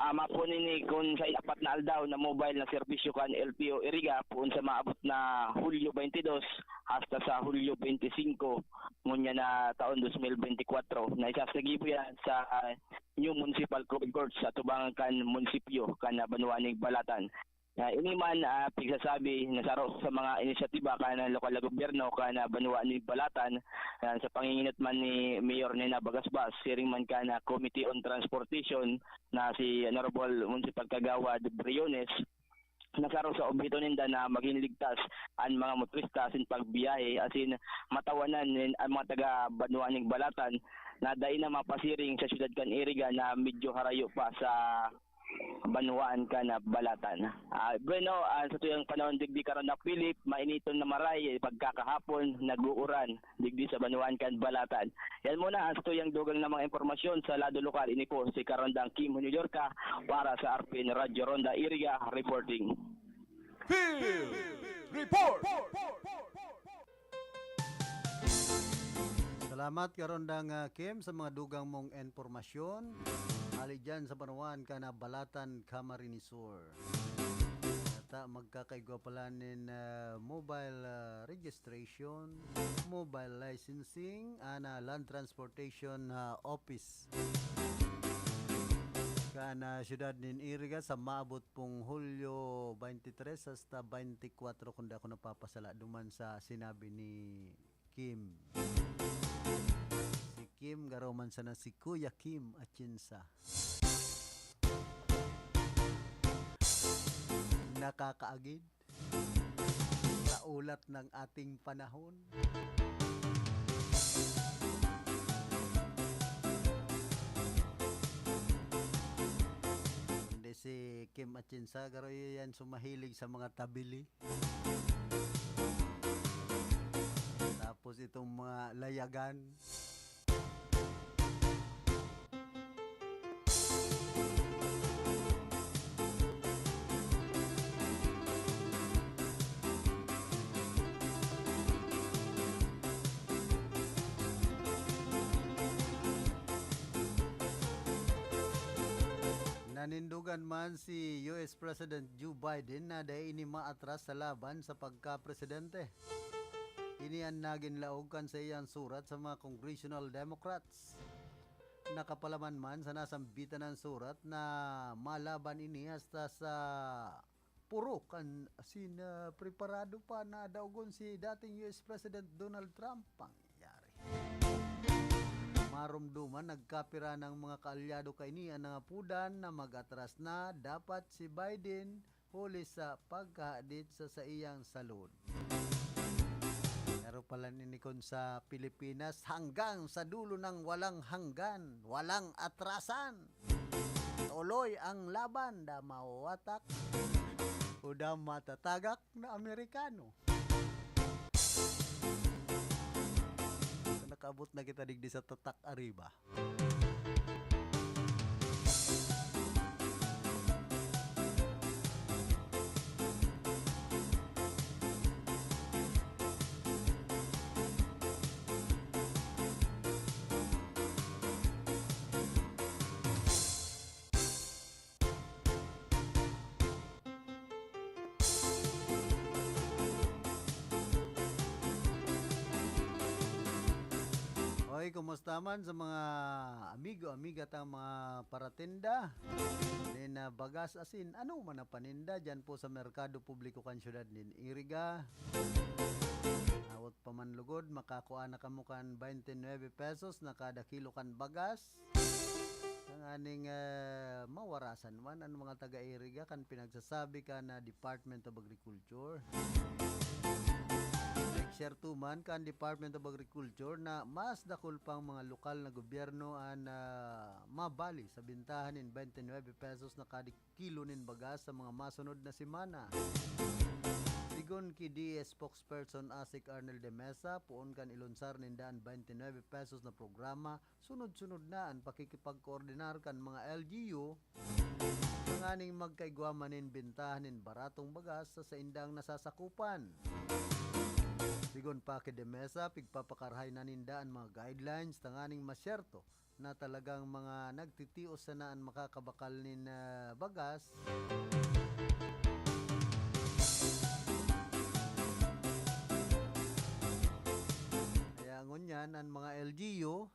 ah, mapo nini kun sain apat na aldaw na mobile na serbisyo kan L T O Iriga, poon sa maabot na Hulyo twenty-two hasta sa Hulyo twenty-five, ngunyan na taon dos mil bente kwatro, na isa sa gibo yan sa, ah, new municipal code court sa tubangan kan munisipyo kan, ah, banwaan nin Balatan. Ah, ini man, ah, pigsasabi na saro sa mga inisyatiba kan lokal na gobyerno kan, ah, banwaan nin Balatan, ah, sa panginginot man ni Mayor Nena Bagasbas, siring man kan, ah, Committee on Transportation na si Honorable Municipal Kagawad Briones, na saro sa obheto ninda na magin ligtas an mga motorista asin pagbiyahe, asin matawanan nin, an mga taga banwaan nin Balatan na dai na mapasiring sa siyudad kan Iriga na medyo harayo pa sa banwaan kan Balatan. Ah, bueno, ah, sa tuyang panahon digdi, Karondang Philip, mainiton na maray, pagkakahapon, nag-uuran digdi sa banwaan kan Balatan. Yan muna ang sa tuyang dugang na mga impormasyon sa lado lokal. Ini po si Karondang Kim New York para sa R P N Radyo Ronda Iriga reporting. Field Report! Salamat, Karondang, ah, Kim, sa mga dugang mong impormasyon. Ali dyan sa banwaan kan Balatan, Camarines Sur. Ata magkakaigwa pala nin, ah, mobile, ah, registration, mobile licensing, ana, land transportation, ah, office. Kan, ah, siyudad nin Iriga sa maabot pong Hulyo twenty-three hasta twenty-four, kung di ako napapasala, duman sa sinabi ni Kim. Si Kim, garo man sana si Kuya Kim Atienza. Nakakaagid. Sa ulat ng ating panahon. Kundi si Kim Atienza, garo yan sumahilig sa mga tabili. Tapos itong mga layagan. Nanindogan man si U S President Joe Biden na dai ini maatras sa laban sa pagkapresidente. Ini an nagin laog kan saiyang surat sa mga congressional Democrats. Nakapalaman man sa nasambitan na surat na malaban ini hasta sa puro kan asin, ah, preparado pa na daogon si dating U S President Donald Trump. Pangyayari. Maromdoman, nagkapira ng mga kaalyado kaini an nangapodan na mag-atras na dapat si Biden huli sa pagkahadit sa saiyang salud. Pero pala nini kun sa Pilipinas, hanggang sa dulo ng walang hanggan, walang atrasan. Tuloy ang laban, da mawawatak o da matatagak na Amerikano. Nakaabot na kita digdi sa tatak ariba. Oy, kumusta man sa mga amigo, amiga tang mga paratinda? Nin, ah, bagas, asin, ano man na paninda dyan po sa merkado publiko kan syudad nin Iriga. Awot pa man lugod, makakua na kamo kan twenty-nine pesos na kada kilo kan bagas. Tanganing, ah, mawarasan man an mga taga-Iriga kan pinagsasabi kan, ah, Department of Agriculture. Nag-share tu man kan Department of Agriculture na mas dakul pang mga lokal na gobyerno an, ah, mabali sa bintahan nin twenty-nine pesos na kada kilo nin bagas sa mga masunod na semana. Sigon ki D A spokesperson Asik Arnel de Mesa, poon kan ilunsar ninda an twenty-nine pesos na programa, sunod-sunod na an pakikipagkoordinar kan mga L G U tanganing magkaigwa man nin bentahan nin baratong bagas sa saindang nasasakupan. Sigon pa ki de Mesa, pigpapakarahay na ninda an mga guidelines tanganing masyerto na talagang mga nagtitios sana an makakabakal nin, ah, bagas. Kaya ngunyan, an mga L G U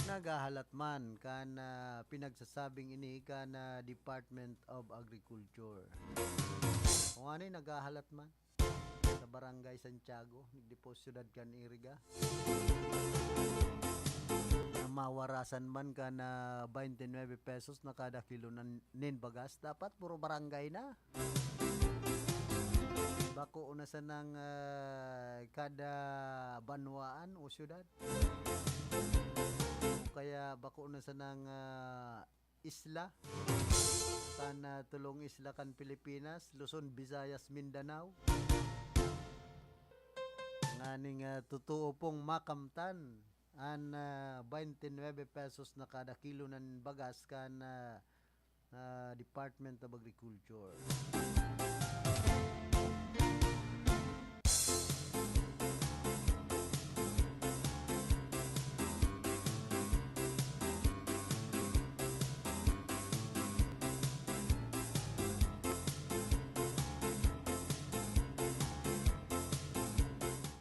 naghahalat man kan, ah, pinagsasabing ini kan, ah, Department of Agriculture. Kung ano yung naghahalat man sa Barangay Santiago, digdi po syudad kan Iriga. Na mawarasan man kan, ah, twenty-nine pesos na kada kilo nan, nin bagas, dapat puro barangay na. Bako na sanang, ah, kada banwaan o syudad. O kaya bako na sanang, ah, isla. Kan, ah, tulong isla kan Pilipinas, Luzon, Visayas, Mindanao. Nganing, ah, totoo pong makamtan an, ah, twenty-nine pesos na kada kilo nan bagas kan, ah, ah, Department of Agriculture.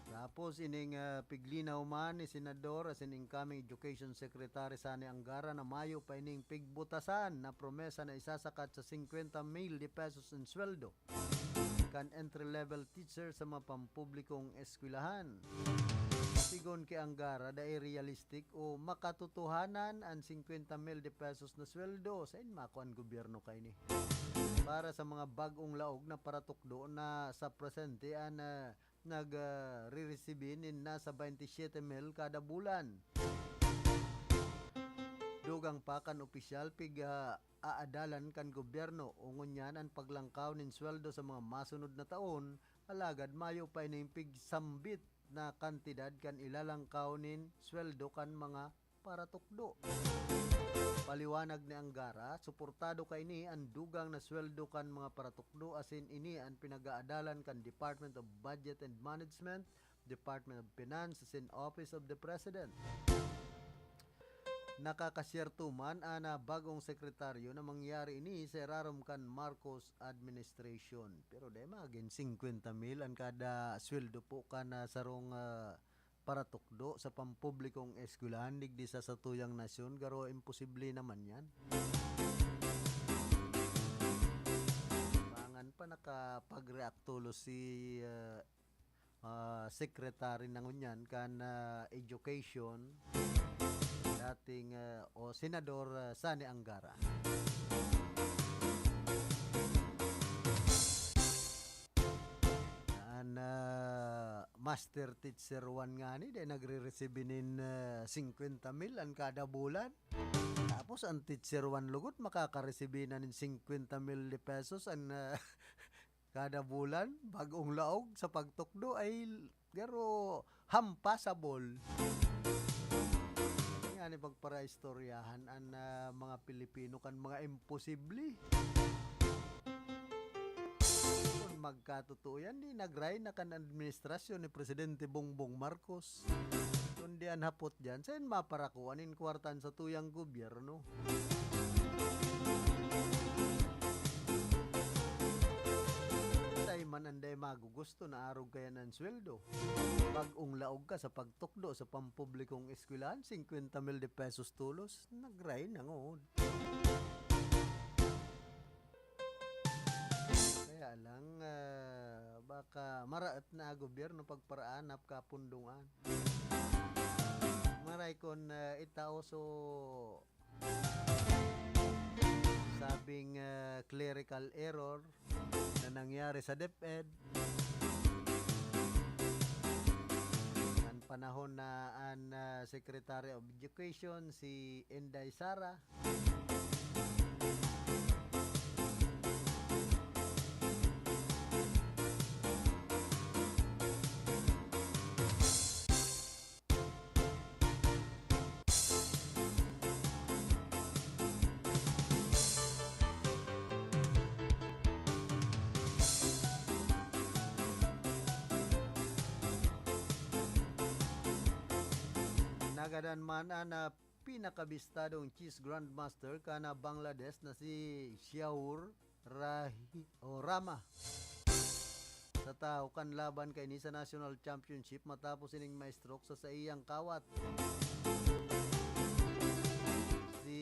Tapos ining, ah, piglinaw man ni Senador asin incoming Education Secretary Sonny Angara na mayo pa ining pigbutasan na promesa na isasakat sa singkwenta mil de pesos in sweldo kan entry-level teacher sa mga pampublikong eskwelahan. Sigon ki Angara, dai realistic o makatotohanan an singkwenta mil de pesos na sweldo. Sain makuan gobyerno kaini? Para sa mga bag-ong laog na paratukdo na sa presente an, ah, nag, ah, reresibi nin nasa baynte siyete mil kada bulan. Dugang pa kan opisyal, pig, ah, aadalan kan gobyerno o ngunyan an paglangkaw nin sweldo sa mga masunod na taon, alagad mayo pa ining pigsambit na kantidad kan ilalangkaw nin sweldo kan mga paratukdo. Paliwanag ni Angara, suportado kaini an dugang na sweldo kan mga paratukdo asin ini an pinag-aadalan kan Department of Budget and Management, Department of Finance asin Office of the President. Nakakasyerto man an, ah, bagong sekretaryo na mangyari ini sa irarom kan Marcos administration. Pero dai magin singkwenta mil an kada sweldo po kan, ah, sarong, ah, paratukdo sa pampublikong eskwelahan digdi sa satuyang nasyon, garo imposible naman yan. Pangan pa nakapag-react tulos si, ah, ah, secretary na ngunyan kan, ah, education, dating, ah, o senador, ah, Sonny Angara. An, ah, master teacher one ngani, dai nagre-resibi nin, ah, singkwenta mil an kada bulan. Tapos an teacher one lugod makakaresibi na nin singkwenta mil de pesos an, ah, kada bulan, bag-ong laog sa pagtukdo ay garo hampasabol. Ngani pagparaistoryahan an, ah, mga Pilipino kan mga imposible. Kun magkatotoo yan, di nag-resign na kan administrasyon ni Presidente Bongbong Marcos. Kundi an hapot diyan, saen maparakua nin kwarta an satuyang gobyerno? Dai man an dai magugusto na arog kaiyan an sweldo. Bag-ong laog ka sa pagtukdo sa pampublikong eskwelahan, singkwenta mil de pesos tulos, nag-resign na ngod. Kaya lang, ah, baka maraot na gobyerno pagparaanap kapundungan. Maray kun, ah, itao so sabing, ah, clerical error na nangyari sa DepEd. An panahon na an, ah, Secretary of Education, si Inday Sara, nagadan man an, ah, pinakabistadong chess grandmaster kan Bangladesh na si Shaur Rahi-, o Rama. Sa tahaw kan laban kaini sa National Championship matapos ining ma-stroke sa saiyang kawat. Si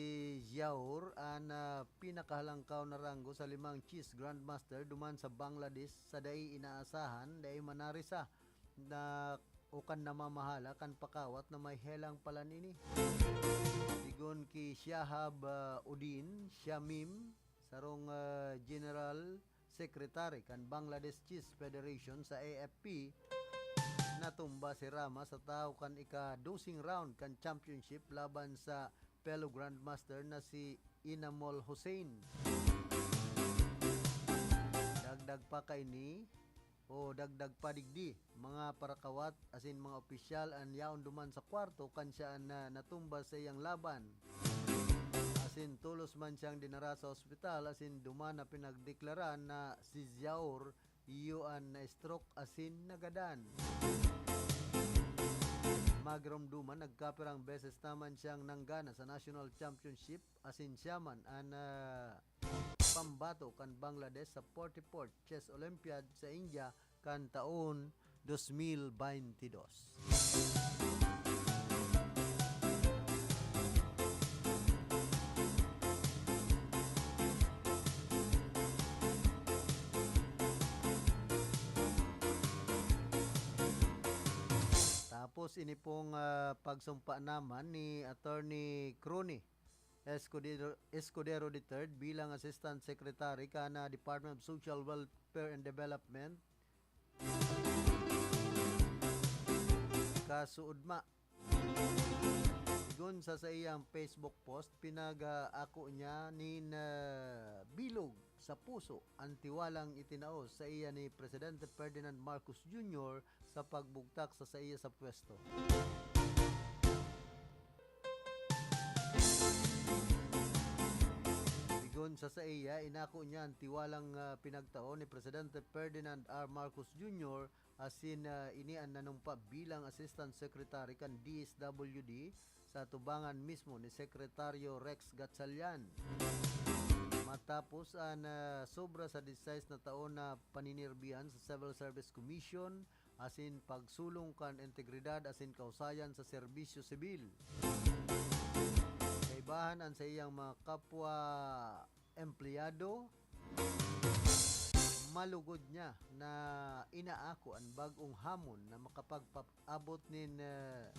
Shaur an, ah, pinakahalangkaw na ranggo sa limang chess grandmaster duman sa Bangladesh sa dai inaasahan, dai manarisa na o kan namamahala kan pakawat na may helang palan ini. Sigon ki Shahab, ah, Uddin Shamim, sarong, ah, General Secretary kan Bangladesh Chess Federation sa A F P, natumba si Rama sa tahaw kan ika-doseng round kan championship laban sa fellow grandmaster na si Inamol Hussain. Dagdag pa kaini, o dagdag pa digdi, mga parakawat asin mga opisyal an yaon duman sa kwarto kan siya an na, natumba sa iyang laban. Asin tolos man siyang dinara sa ospital asin duman na pinagdeklara na si Ziaur iyo an na-stroke asin nagadan. Magiromdoman, nagkapirang beses naman siyang nanggana sa National Championship asin siya man an, ah, pambato kan Bangladesh sa forty-fourth Chess Olympiad sa India kan taon dos mil baynte dos. Tapos Ini pong, ah, pagsumpa naman ni Attorney Crony Escudero, Escudero the third bilang Assistant Secretary kan, ah, Department of Social Welfare and Development, kasuodma. Sigon sa saiyang Facebook post, pinag-ako niya nin, ah, bilog sa puso an tiwalang itinao sa iya ni Presidente Ferdinand Marcos Junior sa pagbugtak sa saiya sa pwesto. Sigon sa saiya, inako niya an tiwalang, ah, pinagtao ni Presidente Ferdinand R. Marcos Junior asin, ah, ini an nanumpa bilang Assistant Secretary kan D S W D sa atubangan mismo ni Sekretaryo Rex Gatchalian. Matapos an, ah, sobra sa disisais na taon na paninirbihan sa Civil Service Commission asin pagsulong kan integridad asin kahusayan sa serbisyo sibil, kaibahan an saiyang mga kapwa empleyado, malugod niya na inaako an bag-ong hamon na makapagpaabot nin, eh,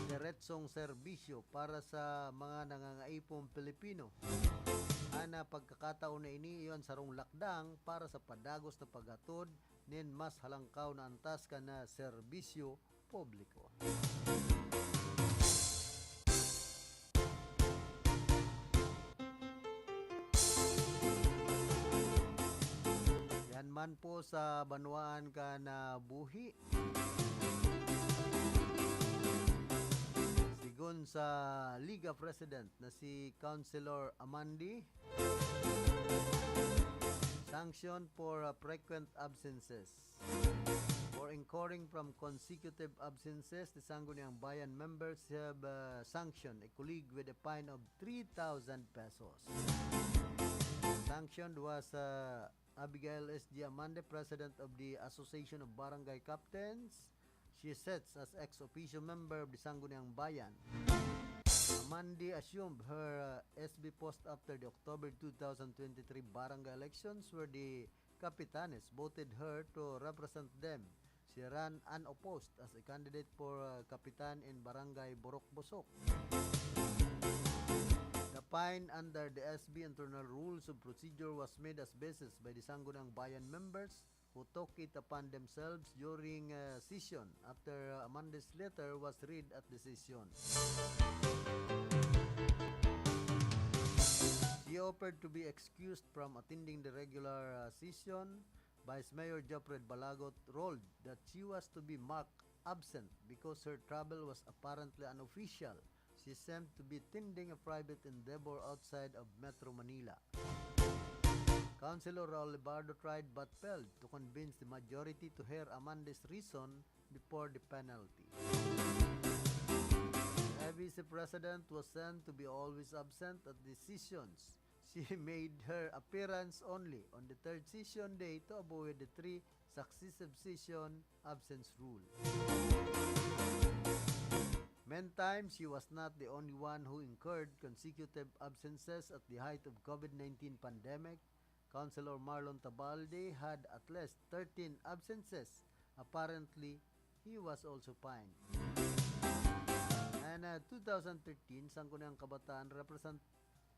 diretsong serbisyo para sa mga nangangaipo Pilipino. An pagkakataon na ini, iyo an sarong lakdang para sa padagos na paghatod nin mas halangkaw na antas kan, ah, serbisyo publiko. Yan man po sa banwaan kan, ah, buhi. Sigon sa Liga President na si Councilor Amandi, sanction for, ah, frequent absences. For incurring from consecutive absences, the Sangguniang Bayan members have, uh, sanctioned a colleague with a fine of three thousand pesos. Sanctioned was, uh, Abigail S G Amande, President of the Association of Barangay Captains. She sits as ex officio member of the Sangguniang Bayan. Amande assumed her, uh, S B post after the October two thousand twenty-three barangay elections, where the Capitanes voted her to represent them. She ran unopposed as a candidate for, uh, Kapitan in Barangay Borok Bosok. The fine under the S B internal rules of procedure was made as basis by the Sangguniang Bayan members who took it upon themselves during, uh, session after, uh, Amande's letter was read at the session. She offered to be excused from attending the regular, uh, session. Vice Mayor Job Fred Balagot ruled that she was to be marked absent because her travel was apparently unofficial. She seemed to be tending a private endeavor outside of Metro Manila. Councilor Raul Lebardo tried but failed to convince the majority to hear Amande's reason before the penalty. The A B C president was sent to be always absent at the sessions. She made her appearance only on the third session day to avoid the three successive session absence rule. Meantime, she was not the only one who incurred consecutive absences at the height of COVID nineteen pandemic. Councilor Marlon Tabalde had at least thirteen absences. Apparently, he was also fined. And, uh, two thousand thirteen, Sangguniang Kabataan represent-,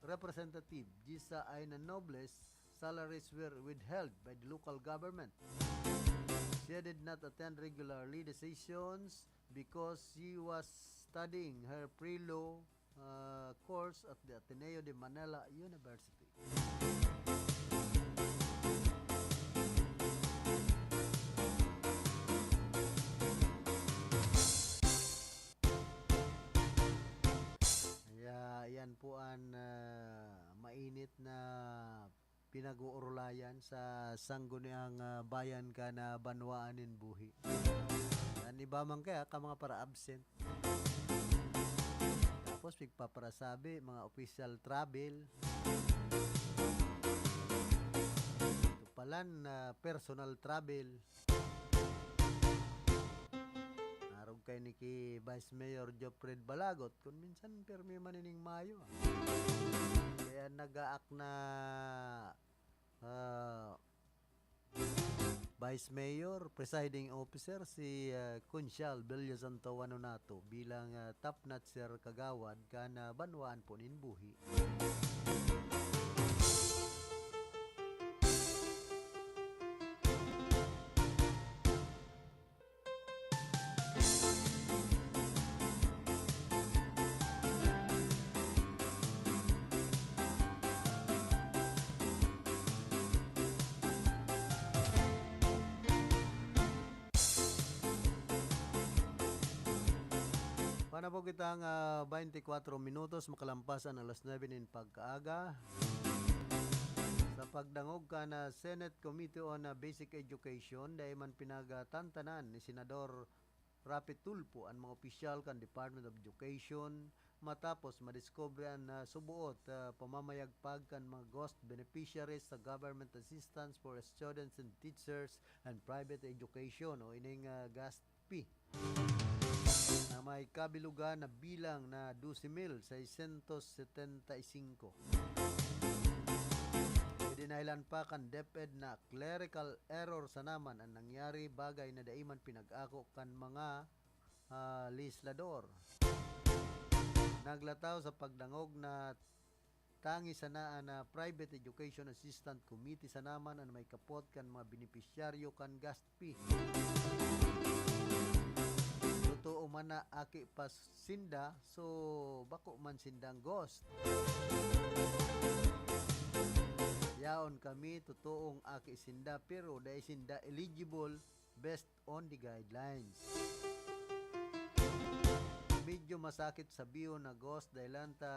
Representative Gisa Aina Nobles, salaries were withheld by the local government. She did not attend regularly the sessions because she was studying her pre-law, uh, course at the Ateneo de Manila University. Kaya, yan po an, ah, mainit na pinag-uurulayan sa Sangguniang, ah, Bayan kan, ah, banwaan nin buhi. An iba man kaya ka mga para-absent. Tapos, pigpaparasabi, mga official travel. Ito palan na personal travel. Arog kay ni ki Vice Mayor Job Fred Balagot, kun minsan pirmi man ining mayo, ah. Kaya nagaak na, ah, Vice Mayor, Presiding Officer, si, ah, Kunsyal Bello Santo Wanonato bilang, ah, top notcher kagawad kan, ah, Banwaan po nin Buhi. Panabog kitang, ah, twenty-four minutos makalampas an alas nuebe nin pagkaaga. Sa pagdangog kan, ah, Senate Committee on, ah, Basic Education, dai man pinagtantanan ni Senador Raffy Tulfo an mga opisyal kan Department of Education matapos madiskubre an, ah, suboot, ah, pamamayagpag kan mga ghost beneficiaries sa Government Assistance for Students and Teachers and Private Education o ining, ah, GASTP, na may kabilugan na bilang na dose mil seiscientos setenta y cinco. Idinahilan pa kan DepEd na clerical error sana man an nangyari, bagay na dai man pinag-ako kan mga, ah, legislador. Naglataw sa pagdangog na tangi sana an, ah, Private Education Assistance Committee sana man an may kapot kan mga benepisyaryo kan GASTP. Totoo man na aki pa sinda, so bako man sindang ghost. Yaon kami, totoong aki sinda, pero dai sinda eligible based on the guidelines. Medyo masakit sabihon na ghost dahilan ta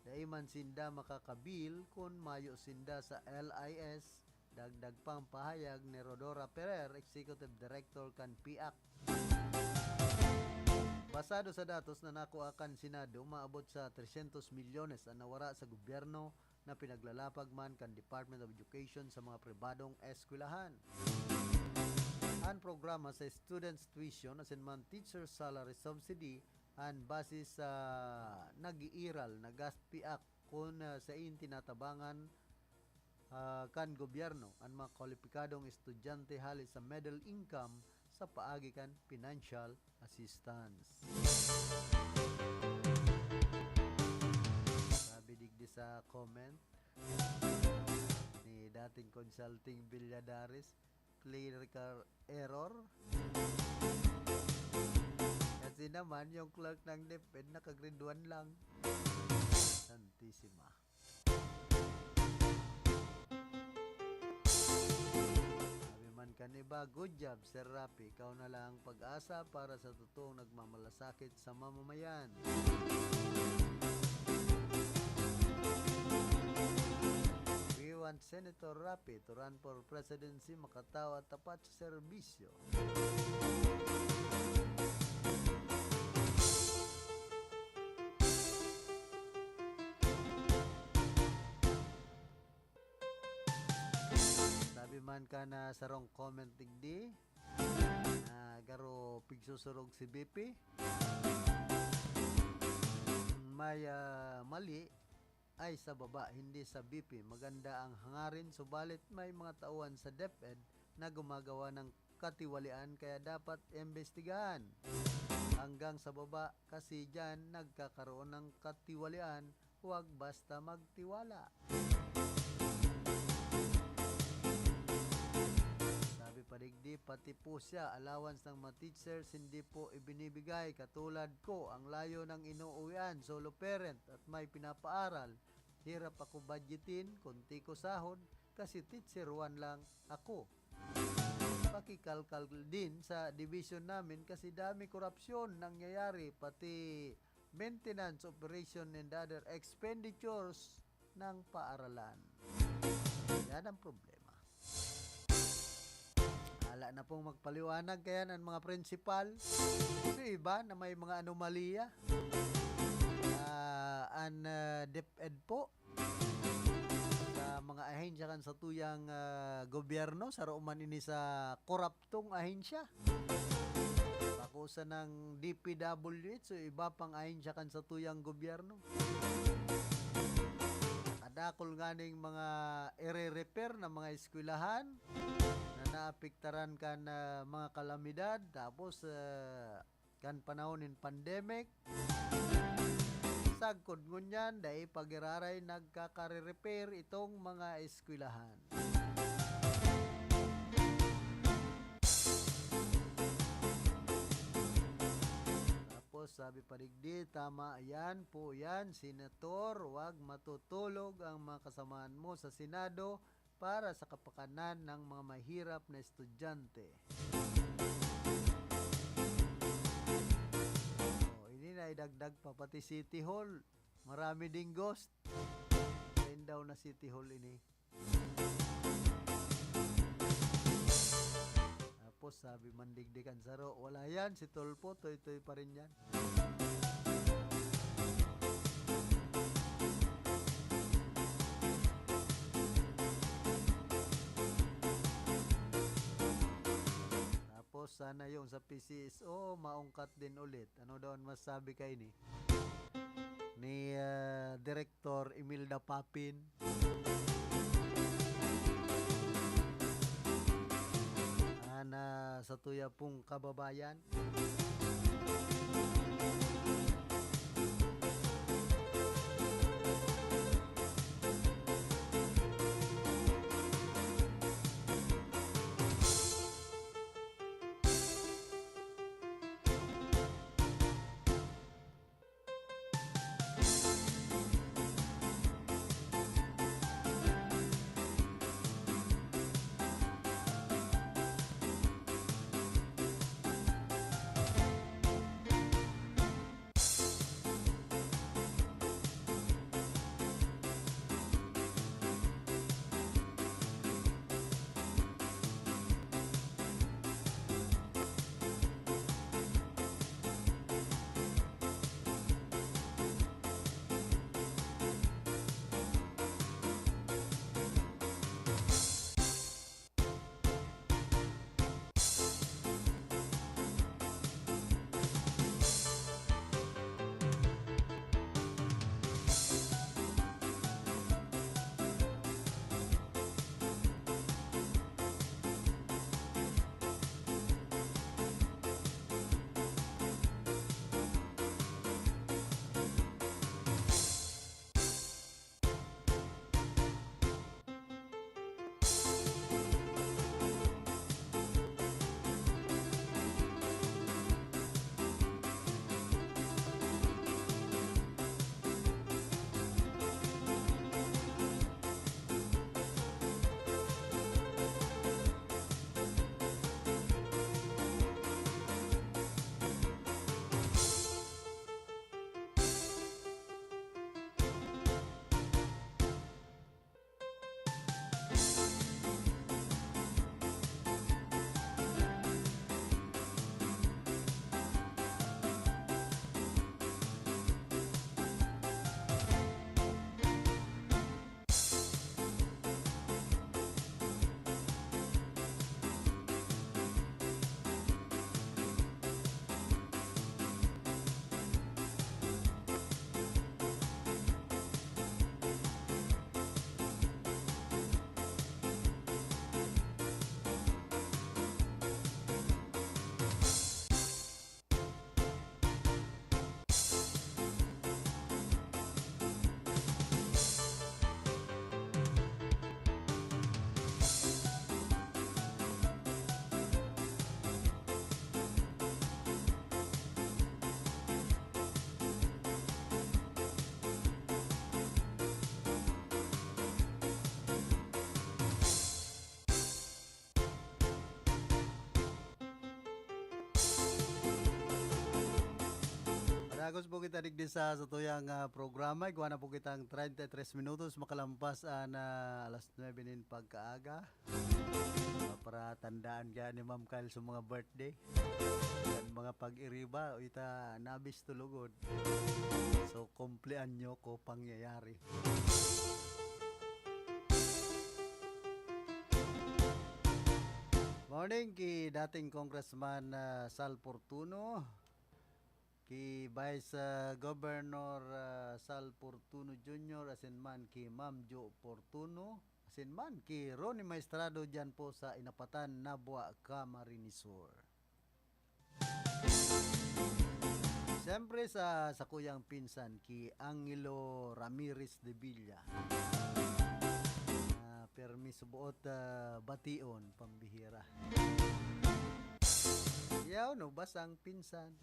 dai man sinda makakabil kun mayo sinda sa L I S, dagdag pang pahayag ni Rhodora Ferrer, Executive Director kan PIAC. Basado sa datos na nakuha kan Senado, maabot sa trescientos milyones an nawara sa gobyerno na pinaglalapag man kan Department of Education sa mga pribadong eskwelahan. An programa sa students' tuition asin man teacher salary subsidy an base sa nag-iiral na GASTP Act kun, ah, sain tinatabangan, ah, kan gobyerno an mga kwalipikadong estudyante hale sa middle income sa paagi kan financial assistance. Sabi digdi sa comment ni dating Consulting Villadares, clerical error. Kasi naman, yung clerk ng DepEd, naka-grade one lang. Santisima. Sabi man kan iba, "Good job, Sir Raffy. Ikaw na lang ang pag-asa para sa totoong nagmamalasakit sa mamamayan." We want Senator Raffy to run for presidency, makatawa, tapat sa serbisyo. Sabi man kan sarong comment digdi, ah, garo pigsusurog si B P. May, ah, mali ay sa baba, hindi sa B P. Maganda ang hangarin, subalit may mga tauhan sa DepEd na gumagawa ng katiwalian, kaya dapat imbestigahan. Hanggang sa baba, kasi diyan nagkakaroon ng katiwalian, huwag basta magtiwala. Sabi pa digdi, pati po siya, allowance ng mga teachers, hindi po ibinibigay. Katulad ko, ang layo ng inuuwian, solo parent, at may pinapaaral. Hirap ako budgetin, konti ko sahod, kasi teacher one lang ako. Pakikalkal din sa division namin kasi dami korupsyon nangyayari, pati maintenance, operation, and other expenditures ng paaralan. Yan ang problema. Ala na pong magpaliwanag kaya ang mga principal. Kasi iba na may mga anomalya. Ah, an, ah, DepEd po, sa mga ahensya kan satuyang, ah, gobyerno, saro man ini sa koraptong ahensya. Bako sa ng D P W H, so iba pang ahensya kan satuyang gobyerno. Kadakol nganing mga ire-repair na mga eskwelahan na naapektaran kan, ah, mga kalamidad, tapos, ah, kan panahon nin pandemic. Sagkod ngunyan, dai pa giraray nagkakare-repair itong mga eskwelahan. Tapos sabi pa digdi, "Tama yan po yan, Senator, wag matutulog ang mga kasamahan mo sa Senado para sa kapakanan ng mga mahirap na estudyante." Oh, ini na idagdag pa pati City Hall. Marami ding ghost. Sain daw na City Hall ini. Tapos sabi man digdi kan saro, "Wala yan, si Tulfo, toy-toy pa rin yan." Tapos sana yung sa P C S O, maungkat din ulit. Ano daw ang masabi kaini ni, ah, Director Imelda Papin? Ana sa tuya pong kababayan. Padagos po kita digdi sa satuyang, ah, programa. Igwa na po kitang treinta y tres minutos makalampas an, ah, alas nuebe nin pagkaaga. Ah, para tandaan kaya ni Ma'am Kyle sa mga birthday. Kan mga pag-iriba, ita nabis tulugod. So, kumpleanyo ko pangyayari. Morning ki dating Congressman, ah, Sal Fortuno, ki Vice, ah, Governor, ah, Sal Fortuno Junior, asin man ki Ma'am Jo Fortuno, Asin man ki Ronnie Maestrado diyan po sa Inapatan, Nabua, Camarines Sur. Siyempre sa sakuyang pinsan, ki Angelo Ramirez de Villa. Ah, permi suboot, ah, bation, pambihira. Yaw, no, basang pinsan.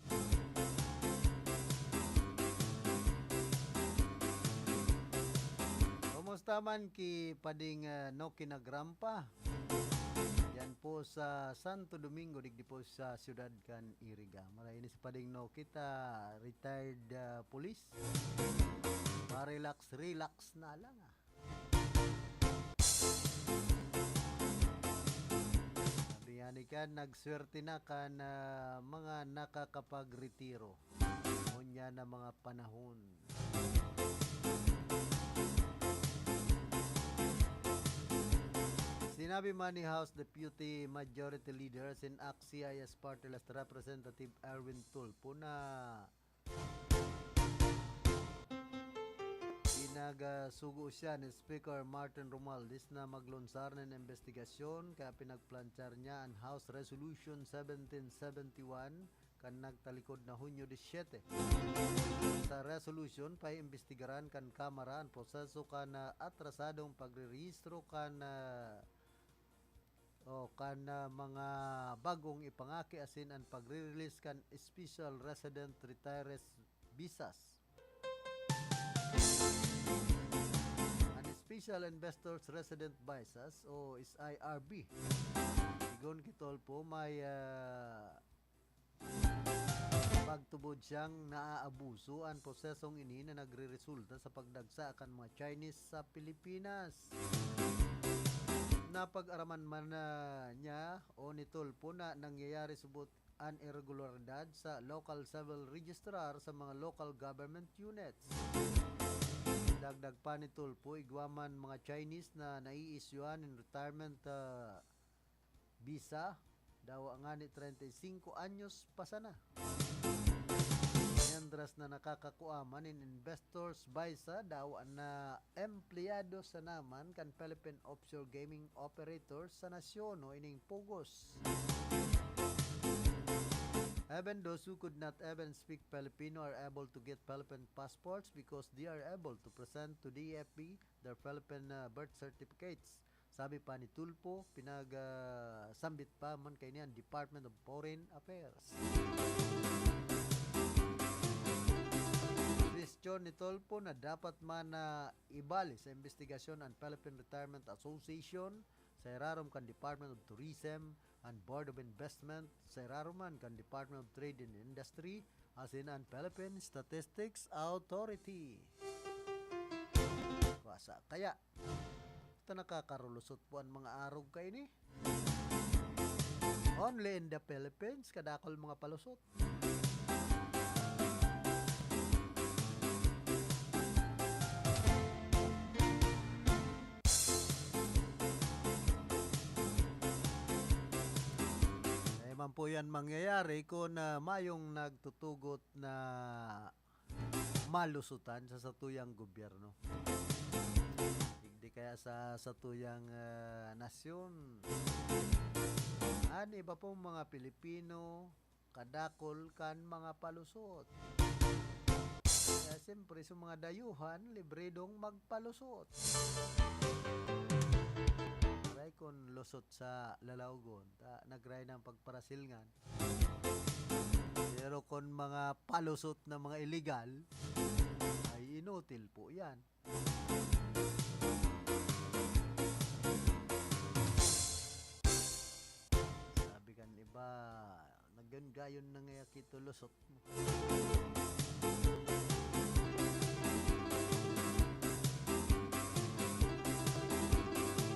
Kumusta man ki Pading, ah, Noki Nagrampa? Yan po sa Santo Domingo, digdi po sa siyudad kan Iriga. Maray ni si Pading Noki ta retired, ah, police. Pa-relax, relax na lang, ah. Sabi nga ni Ken, nagswerte na kan, ah, mga nakakapagretiro. Ngunyan na mga panahon. Sinabi man ni House Deputy Majority Leader asin ACT-CIS Party List Representative Erwin Tulfo na pinagasugo siya ni Speaker Martin Romualdez na maglonsar nin imbestigasyon, kaya pinagplanchar niya an House Resolution seventeen seventy-one kan nagtalikod na Hunyo disisiete. Sa resolution, paimbestigaran kan Kamara an proseso kan, ah, atrasadong pagrerehistro kan, ah, o kan, ah, mga bagong ipangaki asin an pagre-release kan special resident retirees visas. An Special Investors Resident Visas o S I R V. Sigon ki Tulfo, may, ah, pagtubod siyang naaabuso an prosesong ini na nagreresulta sa pagdagsa kan mga Chinese sa Pilipinas. Napag-araman man na niya o ni Tulfo na nangyayari subot an iregularidad sa local civil registrar sa mga local government units. Dagdag pa ni Tulfo, igwa man mga Chinese na naiisyuhan nin retirement, ah, visa, dawa ngani treinta y cinco anyos pa sana. Mientras na nakakakua man nin investors visa, dawa na empleyado sana man kan Philippine offshore gaming operators sa nasyon o ining POGOs. Even those who could not even speak Filipino are able to get Philippine passports because they are able to present to D F P their Philippine, uh, birth certificates. Sabi pa ni Tulfo, pinag, ah, sambit pa man kaini an Department of Foreign Affairs. Suhestyon ni Tulfo na dapat man na ibali sa imbestigasyon an Philippine Retirement Association sa irarom kan Department of Tourism, an Board of Investment sa irarom man kan Department of Trade and Industry, asin an Philippine Statistics Authority. Basa kaya, ta nakakarulusot po an mga arog kaini. Only in the Philippines, kadakol mga palusot. Dai man po yan mangyayari kun, ah, mayong nagtutugot na malusutan sa satuyang gobyerno. Digdi kaya sa satuyang, ah, nasyon. An iba pong mga Pilipino, kadakol kan mga palusot. Kaya siyempre, sa mga dayuhan, libre dong magpalusot. Aray kun lusot sa lalawgon, ta nagray ng pagparasilngan. Pero kun mga palusot na mga illegal, ay inutil po yan. Sabi kan iba, "Nagyon-gayon na ngaya kito lusot mo."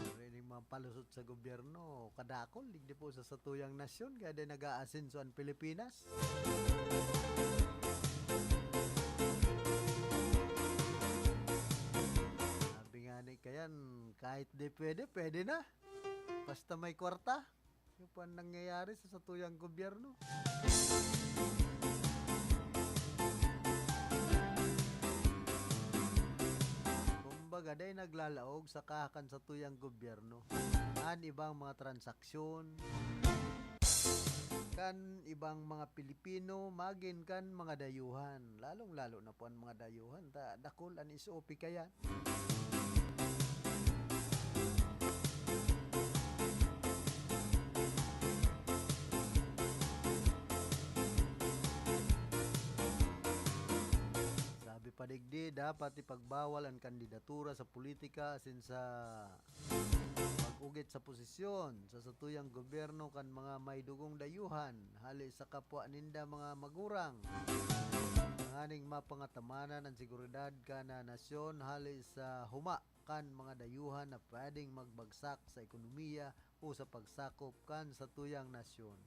Pero ining mga palusot sa gobyerno, kadakol, digdi po sa satuyang nasyon, kaya din nag-aasenso an Pilipinas. Sabi nga ni Kayan, kahit di pwede, pwede na. Basta may kwarta. Yung po ang nangyayari sa satuyang gobyerno. Kumbaga, Kumbaga, dai naglalaog sa kaha kan satuyang gobyerno. An ibang mga transaksyon kan ibang mga Pilipino magin kan mga dayuhan, lalong-lalo na po an mga dayuhan, ta dakul an S O P kaya. Sabi pa digdi, dapat ipagbawal an kandidatura sa politika asin sa pag-ugit sa posisyon sa satuyang gobyerno kan mga may dugong dayuhan hali sa kapwa ninda mga magurang, tanganing mapangatamanan an seguridad kan nasyon hali sa huma kan mga dayuhan na pwedeng magbagsak sa ekonomiya o sa pagsakop kan satuyang nasyon.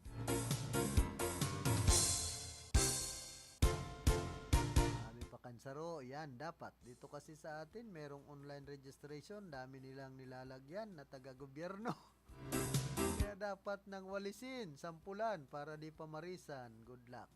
Sabi pa kan saro, yan dapat. Dito kasi sa atin, merong online registration, dami nilang nilalagyan na taga-gobyerno. Kaya dapat nang walisin, sampulan para di pamarisan. Good luck.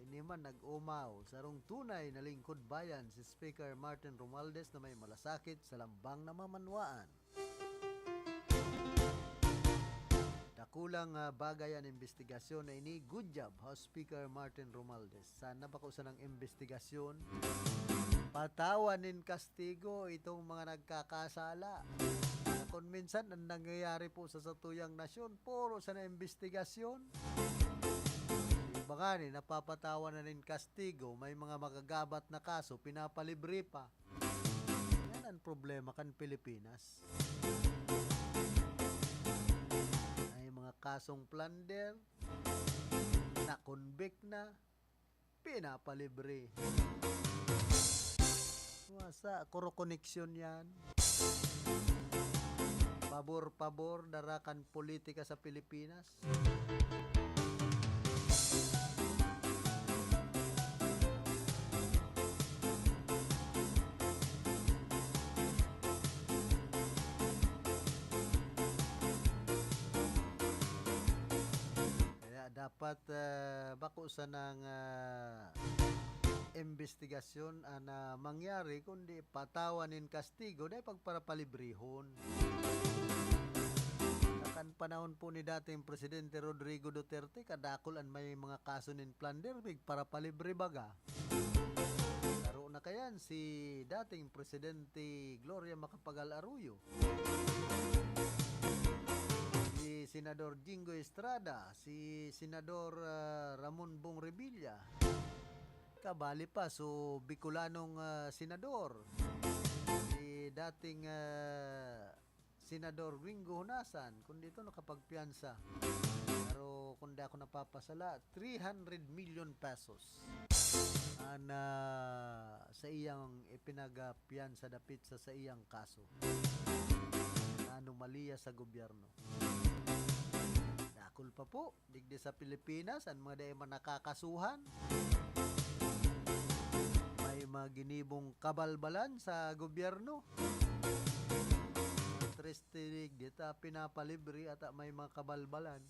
Ini man nag-umaw, sarong tunay na lingkod bayan si Speaker Martin Romualdez na may malasakit sa lambang na mamanwaan. Dakulang, ah, bagay an imbestigasyon na ini. Good job, House Speaker Martin Romualdez. Sana bako sanang imbestigasyon. Patawan nin kastigo itong mga nagkakasala. Na kung minsan, ang nangyayari po sa satuyang nasyon, puro sana imbestigasyon. Iba nga ni, napapatawan na nin kastigo, may mga magagabat na kaso, pinapalibre pa. Yan ang problema kan Pilipinas. May mga kasong plunder, na-convict na, pinapalibre. Wasa, kuro koneksyon yan. Pabor-pabor, darakan politika sa Pilipinas. Kaya dapat, ah, bako sanang, ah, imbestigasyon an, ah, mangyari, kundi patawan nin kastigo na ipagparapalibrehon. Sa kan panahon po ni dating Presidente Rodrigo Duterte, kadakul an may mga kaso nin plunder, pigparapalibre baga. Saro na kayan si dating Presidente Gloria Macapagal Arroyo, si Senador Jinggoy Estrada, si Senador, ah, Ramon Bong Revilla. Kabali pa, so, Bicolanong, ah, senador, si dating, ah, Senador Gringo Honasan, kung dito nakapagpiyansa. Pero kung di ako napapasala, three hundred million pesos an, ah, sa iyang ipinagpiyansa dapit sa, sa iyang kaso na anomalya sa gobyerno. Dakul pa po, digdi sa Pilipinas, an mga dai man nakakasuhan. May mga ginibong kabalbalan sa gobyerno. Ang triste, digdi ta pinapalibre ata may mga kabalbalan.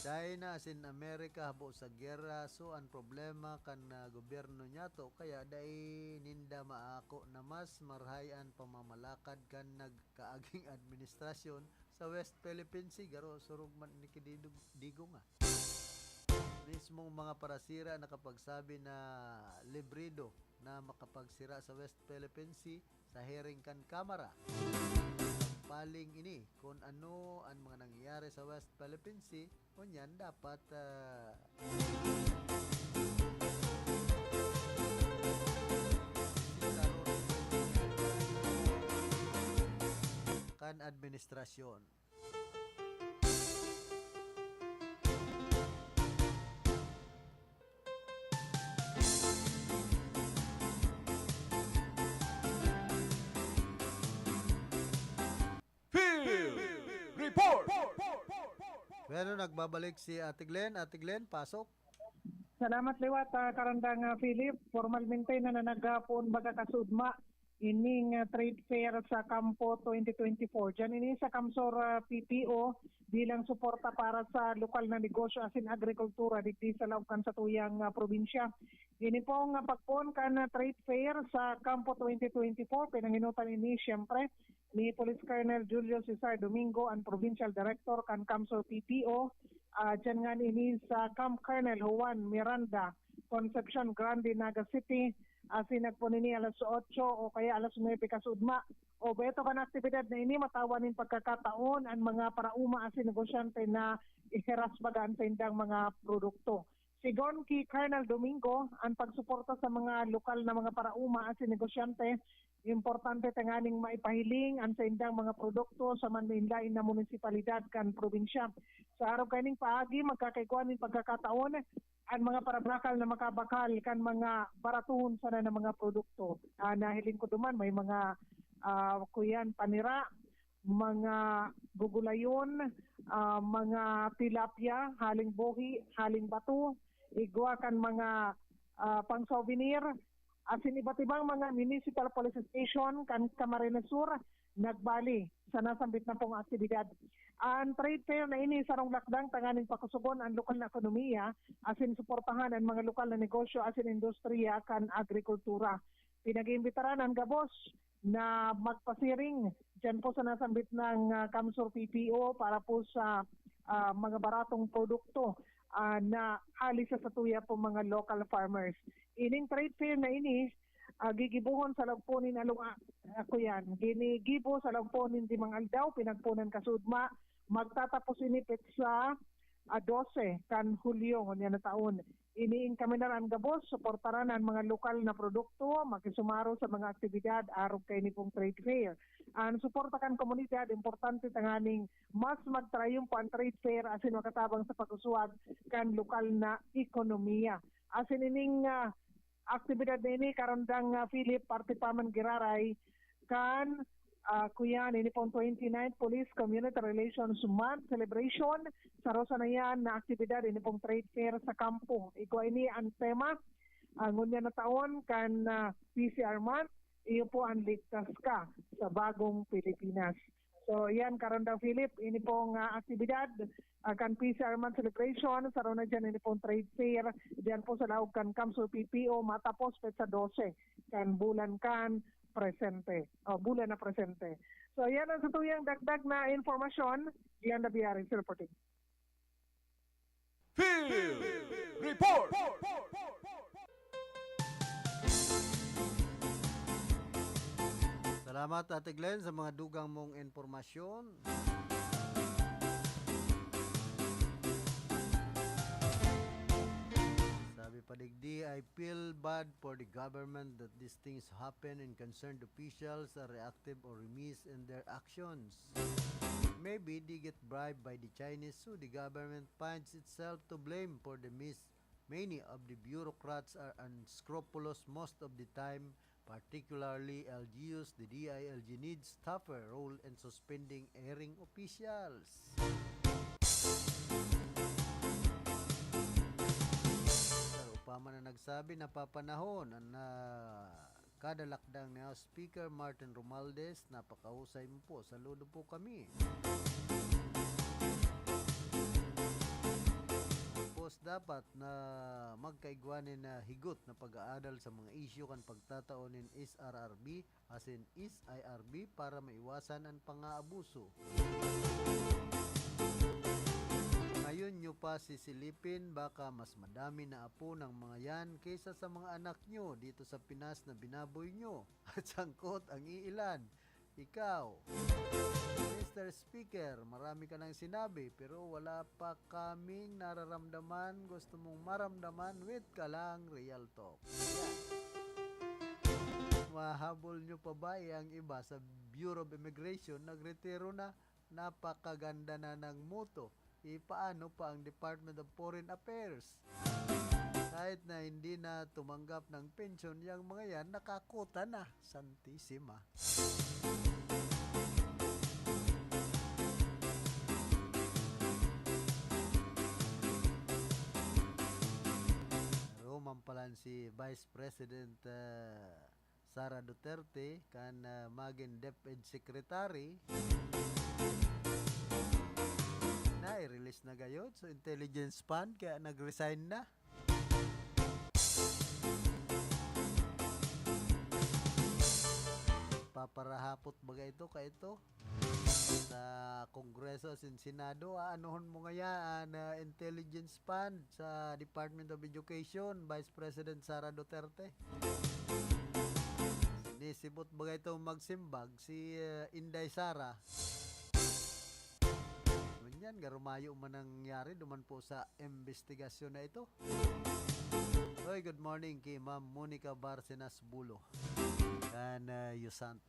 China asin Amerika habo sa giyera, so an problema kan, ah, gobyerno niyato, kaya dai ninda maako na mas marahay an pamamalakad kan nagkaaging administrasyon sa West Philippine Sea, garo surog man ni ki Didog-, Digong, ah. Mismong mga parasira nakapagsabi na librido na makapagsira sa West Philippine Sea sa hearing kan Kamara. Paling ini, kun ano an mga nangyayari sa West Philippine Sea, ngunyan dapat, ah, kan administrasyon. Field Report! Bueno, nagbabalik si Ate Glenn. Ate Glenn, pasok. Salamat liwat, ah, karandang, ah, Philip. Formalmente na, na naghapon baga kasudma Ining, ah, trade fair sa Kampo twenty twenty-four. Diyan ini sa Kamsur, ah, P P O bilang suporta para sa lokal na negosyo asin agrikultura digdi sa laog kan satuyang, ah, probinsya. Ini pong, ah, pagpoon kan, ah, trade fair sa Kampo twenty twenty-four, pinanginutan ini, siyempre, ni Police Colonel Julio Cesar Domingo, ang Provincial Director kan Kamsur P P O, ah, diyan nga ini sa Camp Colonel Juan Miranda, Concepcion Grande, Naga City, asin nagpoon ini alas otso o kaya alas nuebe kasudma. O beto kan aktibidad na ini, matawan nin pagkakataon ang mga paraoma asin negosyante na ihiras baga an saindang mga produkto. Sigon ki Colonel Domingo, ang pagsuporta sa mga lokal na mga paraoma asin negosyante, importante tanganing maipahiling ang saindang mga produkto sa manlain-lain na munisipalidad kan probinsya. Sa arog kaining paagi, magkakaigwa nin pagkakataon ang mga parabakal na makabakal kan mga baratohon sana na mga produkto. Ah, nahiling ko duman, may mga, ah, kuyan, panira, mga gugulayon, ah, mga tilapia, haling buhi, haling bato, igwa kan mga, ah, pang-souvenir, asin iba't ibang mga municipal police station kan Camarines Sur, nagbali sa nasambit na pong aktibidad. Ang trade fair na ini sarong lakdang tanganing pakusugon ang lokal na ekonomiya asin suportahan ang mga lokal na negosyo asin industriya kan agrikultura. Pinag-iimbitaran ang gabos na magpasiring diyan po sa nasambit ng, ah, Kamsur P P O para po sa, ah, mga baratong produkto, ah, na hali sa satuya po mga local farmers. Ining trade fair na ini, ah, gigibohon sa laog po nin along, ah, ako yan, ginigibo sa laog po nin limang aldaw, pinagpoon kan kasudma, magtatapos ini petsa, ah, dose kan Hulyo ngunyan na taon. Ini inkaminar an gabos, suportaran an mga lokal na produkto, makisumaro sa mga aktibidad arog kaini pong trade fair. An suporta kan komunidad importante tanganing mas magtrayumpo an trade fair asin makatabang sa pag-uswag kan lokal na ekonomiya. Asin ining, ah, aktibidad na ini, Karandang, ah, Philip, parte pa man giraray kan, ah, kuyan, ini pong twenty-ninth Police Community Relations Month Celebration. Saro sana yan na aktibidad, ini pong trade fair sa kampo. Igwa ini ang tema, ah, ngunyan na taon kan, ah, P C R Month, iyo po ang ligtas ka sa bagong Pilipinas. So, yan, Karandang Philip, ini pong, ah, aktibidad, ah, kan P C R Month Celebration, saro na dyan, ini pong trade fair, dyan po sa laog kan Kamsur P P O, matapos petsa dose kan bulan kan presente, o bulan na presente. So, yan ang satuyang dagdag na impormasyon. Yan na Biaris reporting. Field Report! Salamat, Ate Glenn, sa mga dugang mong impormasyon. Sabi pa digdi, "I feel bad for the government that these things happen and concerned officials are reactive or remiss in their actions. Maybe they get bribed by the Chinese, so the government finds itself to blame for the miss. Many of the bureaucrats are unscrupulous most of the time, particularly L G Us. The D I L G needs tougher rule in suspending erring officials." Pero pa man na nagsabi, napapanahon na kada lakdang ni House Speaker Martin Romualdez, napakahusay mo po. Saludo po kami. Tapos dapat na magkaigwa nin, ah, higot na pag-aadal sa mga isyu kan pagtatao nin S R R B asin S I R B para maiwasan an pangaabuso. Ngayon nyo pa sisilipin, baka mas madami na apo ng mga yan kaysa sa mga anak nyo dito sa Pinas na binaboy nyo at sangkot ang iilan. Ikaw, Mister Speaker, marami ka nang sinabi pero wala pa kaming nararamdaman gusto mong maramdaman. Wait ka lang, Real Talk. Mahabol nyo pa ba, eh, ang iba sa Bureau of Immigration, nagretiro na, napakaganda na ng muto. E, paano pa ang Department of Foreign Affairs? Kahit na hindi na tumanggap ng pensyon, yang mga yan, nakakuta na. Santisima. Roman palan si Vice President, ah, Sara Duterte kan, ah, magin DepEd Secretary. Na, i-release na gayod. So, intelligence fund, kaya nag-resign na. Paparahapot baga ito, ka ito? Sa Kongreso, sa Senado, aanuhon mo ngaya an, ah, intelligence fund sa Department of Education, Vice President Sara Duterte. Sinisibot baga itong magsimbag si, ah, Inday Sara. Ngunyan, garo mayo man nangyari duman po sa imbestigasyon na ito. Hoy, good morning ki Ma'am Monica Barcenas Bulo. Kan, ah, Yusant.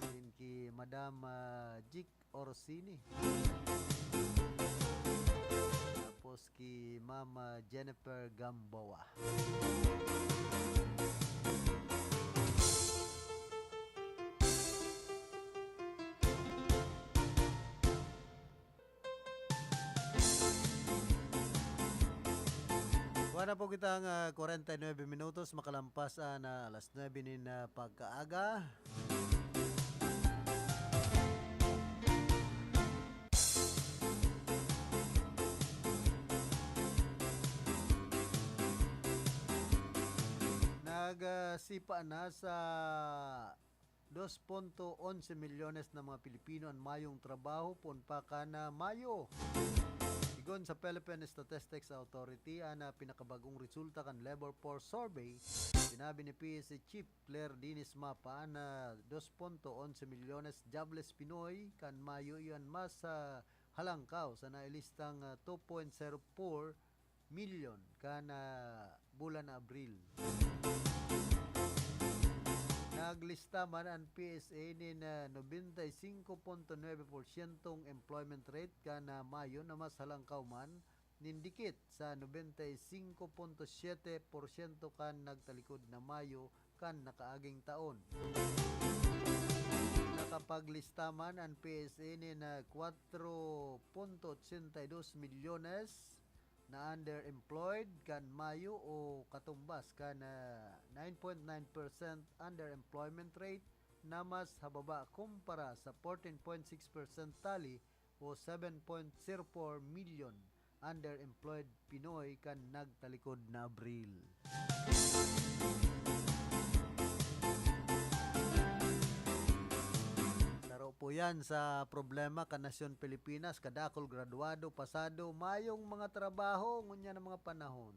Sin ki Madam, ah, Jic Orsini. Tapos ki Ma'am, ah, Jennifer Gamboa. Wala po kitang, ah, kwarenta y nuebe minutos makalampas, ah, na alas nuebe nin, ah, pagkaaga. Nag, ah, sipa na sa dos punto onse milyones na mga Pilipino an mayong trabaho poon pa kan, ah, Mayo. Sigon sa Philippine Statistics Authority, an, ah, pinakabagong resulta kan Labor Force Survey, sinabi ni P S A Chief Claire Dennis Mapa na dos punto onse milyones jobless Pinoy kan Mayo iyo an mas, ah, halangkaw sa nailistang, ah, two point zero four milyon kan, ah, bulan na Abril. Naglista man an P S A nin, ah, nobenta y singko punto nuebe porsyentong employment rate kan, ah, Mayo na mas halangkaw man nin dikit sa nobenta y singko punto siyete porsyento kan nagtalikod na Mayo kan nakaaging taon. Nakapaglista man an P S A nin, ah, kwatro punto otsenta y dos milyones na underemployed kan Mayo o katumbas kan, ah, nine point nine percent underemployment rate na mas hababa kumpara sa fourteen point six percent tali o seven point zero four milyon underemployed Pinoy kan nagtalikod na Abril. Saro po yan sa problema kan nasyon Pilipinas, kadakol gradwado, pasado, mayong mga trabaho, ngunyan ang mga panahon.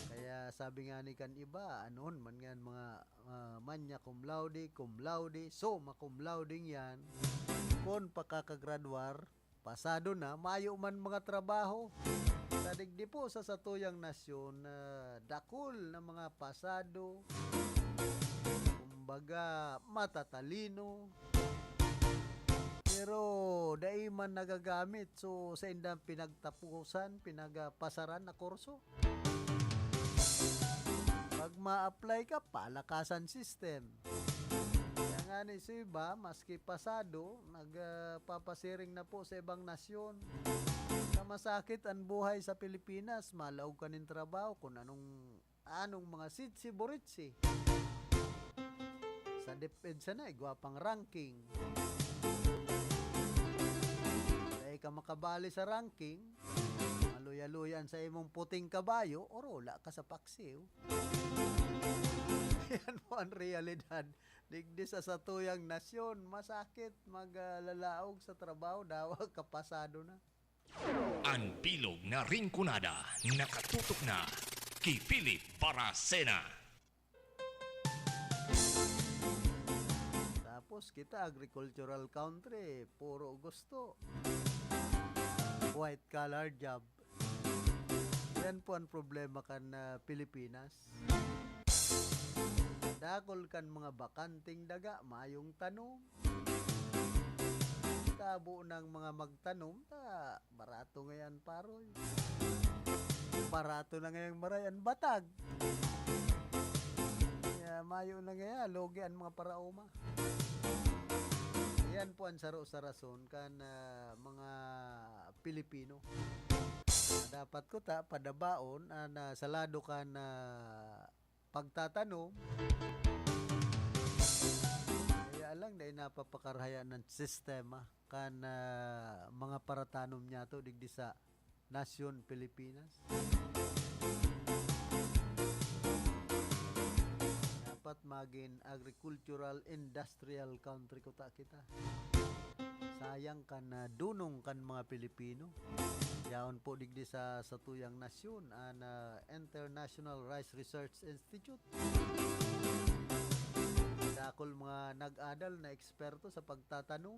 Kaya sabi nga ni kan iba, anon man nga mga, ah, magna cum laude, cum laude, summa cum laude yan. Kun pakakagradwar, pasado na, mayo man mga trabaho. Sa digdi po sa satuyang nasyon, ah, dakul na mga pasado, kumbaga, matatalino, pero dai man nagagamit. So, sa indang pinagtapusan, pinagpasaran na kurso. Pag ma-apply ka, palakasan system. Kaya nga ni sa iba, maski pasado, nagpapasiring na po sa ibang nasyon. Sa masakit ang buhay sa Pilipinas, malaog ka nin trabaho kung anong, anong mga sitsi-buritsi. Sa DepEd sana, igwa pang ranking. Dai ka makabali sa ranking, maluya-luya an sa imong puting kabayo, orula ka sa paksiw. Yan po ang realidad. Digdi sa satuyang nasyon, masakit maglalaog sa trabaho, dawa kapasado na. An bilog na Rinconada, nakatutok na ki Philip Baracena. Tapos kita, agricultural country, puro gusto. White collar job. Yan po ang problema kan, ah, Pilipinas. Dakul kan mga bakanting daga, mayong tanom. Tabo ng mga magtanom, ta barato ngayon, paroy. Barato na ngayang maray an batag. Kaya mayo na ngaya, lugi an mga paraoma. Yan po ang saro sa rason kan, ah, mga Pilipino. Dapat ko ta padabaon an, ah, sa lado kan, ah, pagtatanom. Kaya lang, dai napapakarahaya ng sistema kan, ah, mga paratanom niyato digdi sa nasyon Pilipinas. Dapat magin agricultural industrial country kuta kita. Sayang kan, ah, dunong kan mga Pilipino. Yaon po digdi sa satuyang nasyon, an, ah, International Rice Research Institute. Dakul mga nag-adal na eksperto sa pagtatanom.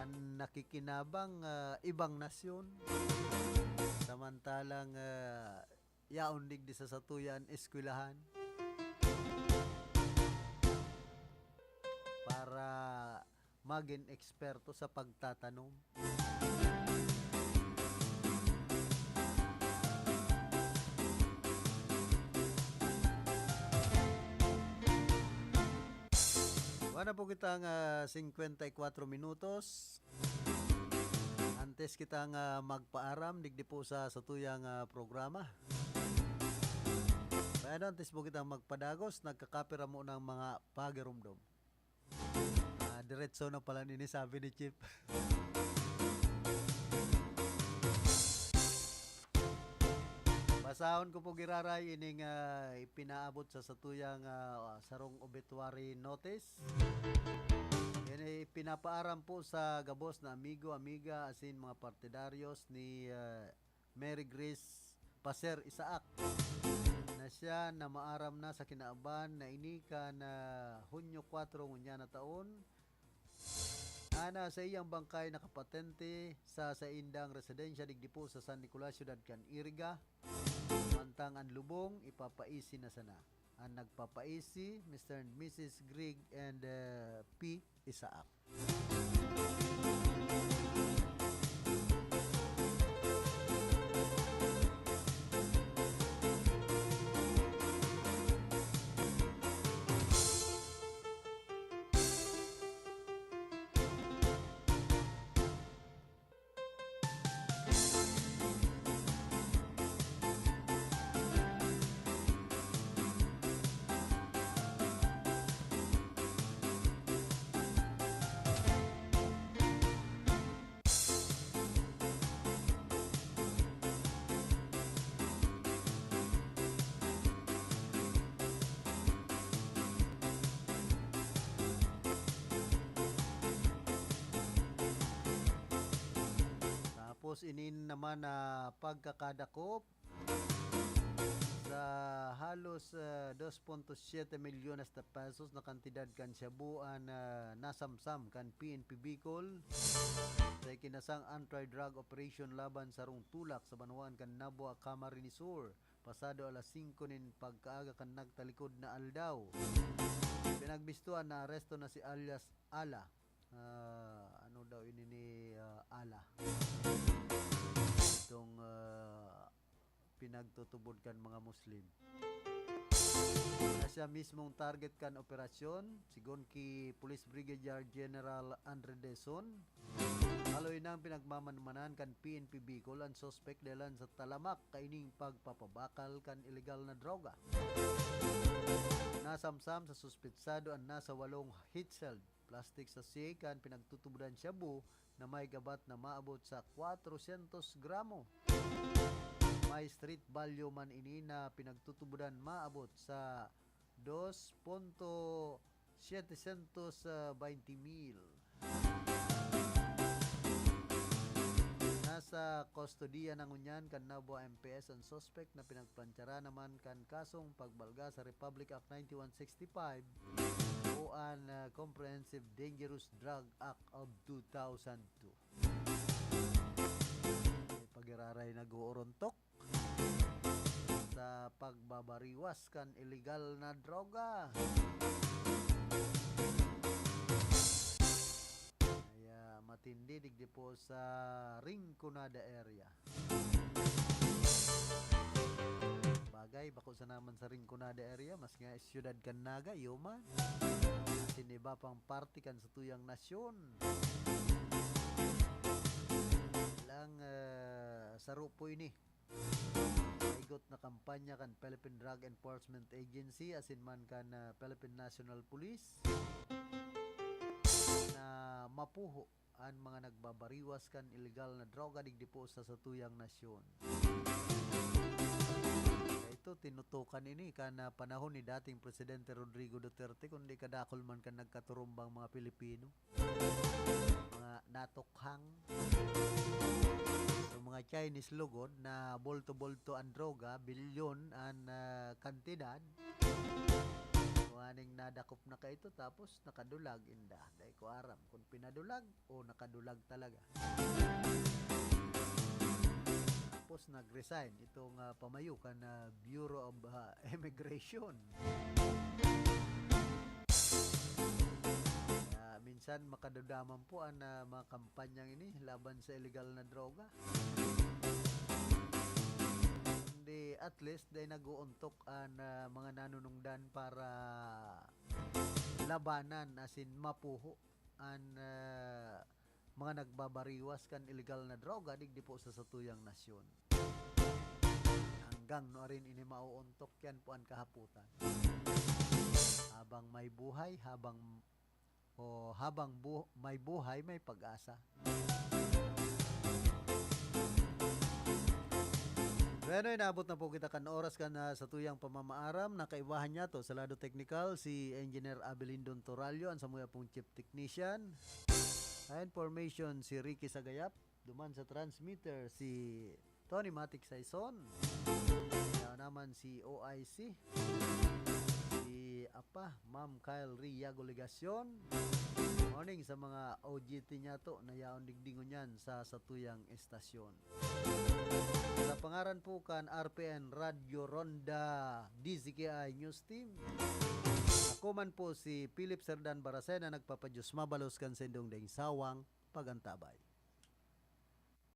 An nakikinabang, ah, ibang nasyon. Samantalang, ah, yaon digdi sa satuya an eskwelahan para magin eksperto sa pagtatanom. Wala po kitang, ah, singkwenta y kwatro minutos. Antes kitang, ah, magpaaram digdi po sa satuyang, ah, programa. Kaya ano, antes po kitang magpadagos, nagkakapira mo ng mga pagirumdom. Ah, diretso na pala nini, sabi ni Chief. Basahon ko po giraray ining, ah, ipinaabot sa satuyang, ah, sarong obituary notice. Yan ay pinapaaram po sa gabos na amigo, amiga, asin mga partidaryos ni, ah, Mary Grace Paser Isaac, na siya na maaram na sa kinaban na ini kan, ah, Hunyo kwatro ngunyan na taon. Ana sa iyang bangkay nakapatente sa saindang residensya digdi po sa San Nicolas, siyudad kan Iriga. Mantang an lubong, ipapaisi na sana. An nagpapaisi, Mister and Missus Greg and, ah, P. Isaac. Tapos, ini naman na pagkakadakop sa halos, ah, dos punto siete milyones na pesos na kantidad kan shabu an, ah, nasamsam kan P N P Bicol sa ikinasang anti-drug operation laban sa sarong tulak sa banwaan kan Nabua, Camarines Sur, pasado alas singko nin pagkaaga kan nagtalikod na aldaw. Pinagbistohan, naaresto na si alias Ala. Ah, ano daw ini ni, ah, Ala? Itong, ah, pinagtutubod kan mga Muslim. Na siya mismong target kan operasyon, sigon ki Police Brigadier General Andre Deson. Haloy nang pinagmamanmanan kan P N P Bicol an suspek dalan sa talamak kaining pagpapabakal kan ilegal na droga. Nasamsam sa suspetsado an nasa walong heat shield plastic sachet kan pinagtutubodan shabu na may gabat na maabot sa kwatrosyentos gramo. May street value man ini na pinagtutubodan maabot sa dos punto setecientos baynte mil. Nasa kustodiya na ngunyan kan Nabua M P S an suspek na pinagplantsaran naman kan kasong pagbalga sa Republic Act ninety-one sixty-five o an, ah, Comprehensive Dangerous Drug Act of two thousand two. May pagiraray nag-uurontok sa pagbabariwas kan ilegal na droga. Kaya matindi digdi po sa Rinconada area. Bagay, bako sa naman sa Rinconada area, mas nga siyudad kan Naga, iyo man. Asin iba pang parte kan satuyang nasyon. Lang, ah, saro po ini. May na kampanya kan Philippine Drug Enforcement Agency asin man kan, ah, Philippine National Police na mapuho an mga nagbabariwas kan ilegal na droga digdi po sa satuyang nasyon. Ito, tinutukan ini kan, ah, panahon ni dating Presidente Rodrigo Duterte, kundi kadakul man kan nagkaturumbang mga Pilipino. Mga natukhang. So, mga Chinese lugod na bolto-bolto ang droga, bilyon an, ah, kantidad. Kuhaning nadakop na kaito, tapos nakadulag inda. Dai ko aram kung pinadulag o nakadulag talaga. Tapos nag-resign itong, ah, pamayo kan, ah, Bureau of, ah, Immigration. Kaya minsan makaduda man po an, ah, mga kampanyang ini laban sa iligal na droga. Kundi at least dai nag-uuntok an, ah, mga nanunungdan para labanan, asin mapuho an, ah, mga nagbabariwas kan ilegal na droga digdi po sa satuyang nasyon. Hanggang nuarin ini mauuntok, yan po an kahapotan. Habang may buhay, habang, o habang bu-, may buhay, may pag-asa. Bueno, inabot na po kita kan oras kan, ah, satuyang pamamaaram. Nakaibahan niyato sa lado teknikal si Engineer Abelindon Torallo, an samuya pong chief technician. Sa information, si Ricky Sagayap. Duman sa transmitter, si Tony Matic Saison. Kaya naman si O I C, si Apa, Ma'am Kyle Riago Legacion. Morning sa mga O G T niyato na yaon digdi ngunyan sa satuyang estasyon. Sa pangaran po kan R P N Radyo Ronda D Z K I News Team, ako man po si Philip Serdan Barasena, nagpapadiyos mabalos kan sindong daing sawang pagantabay.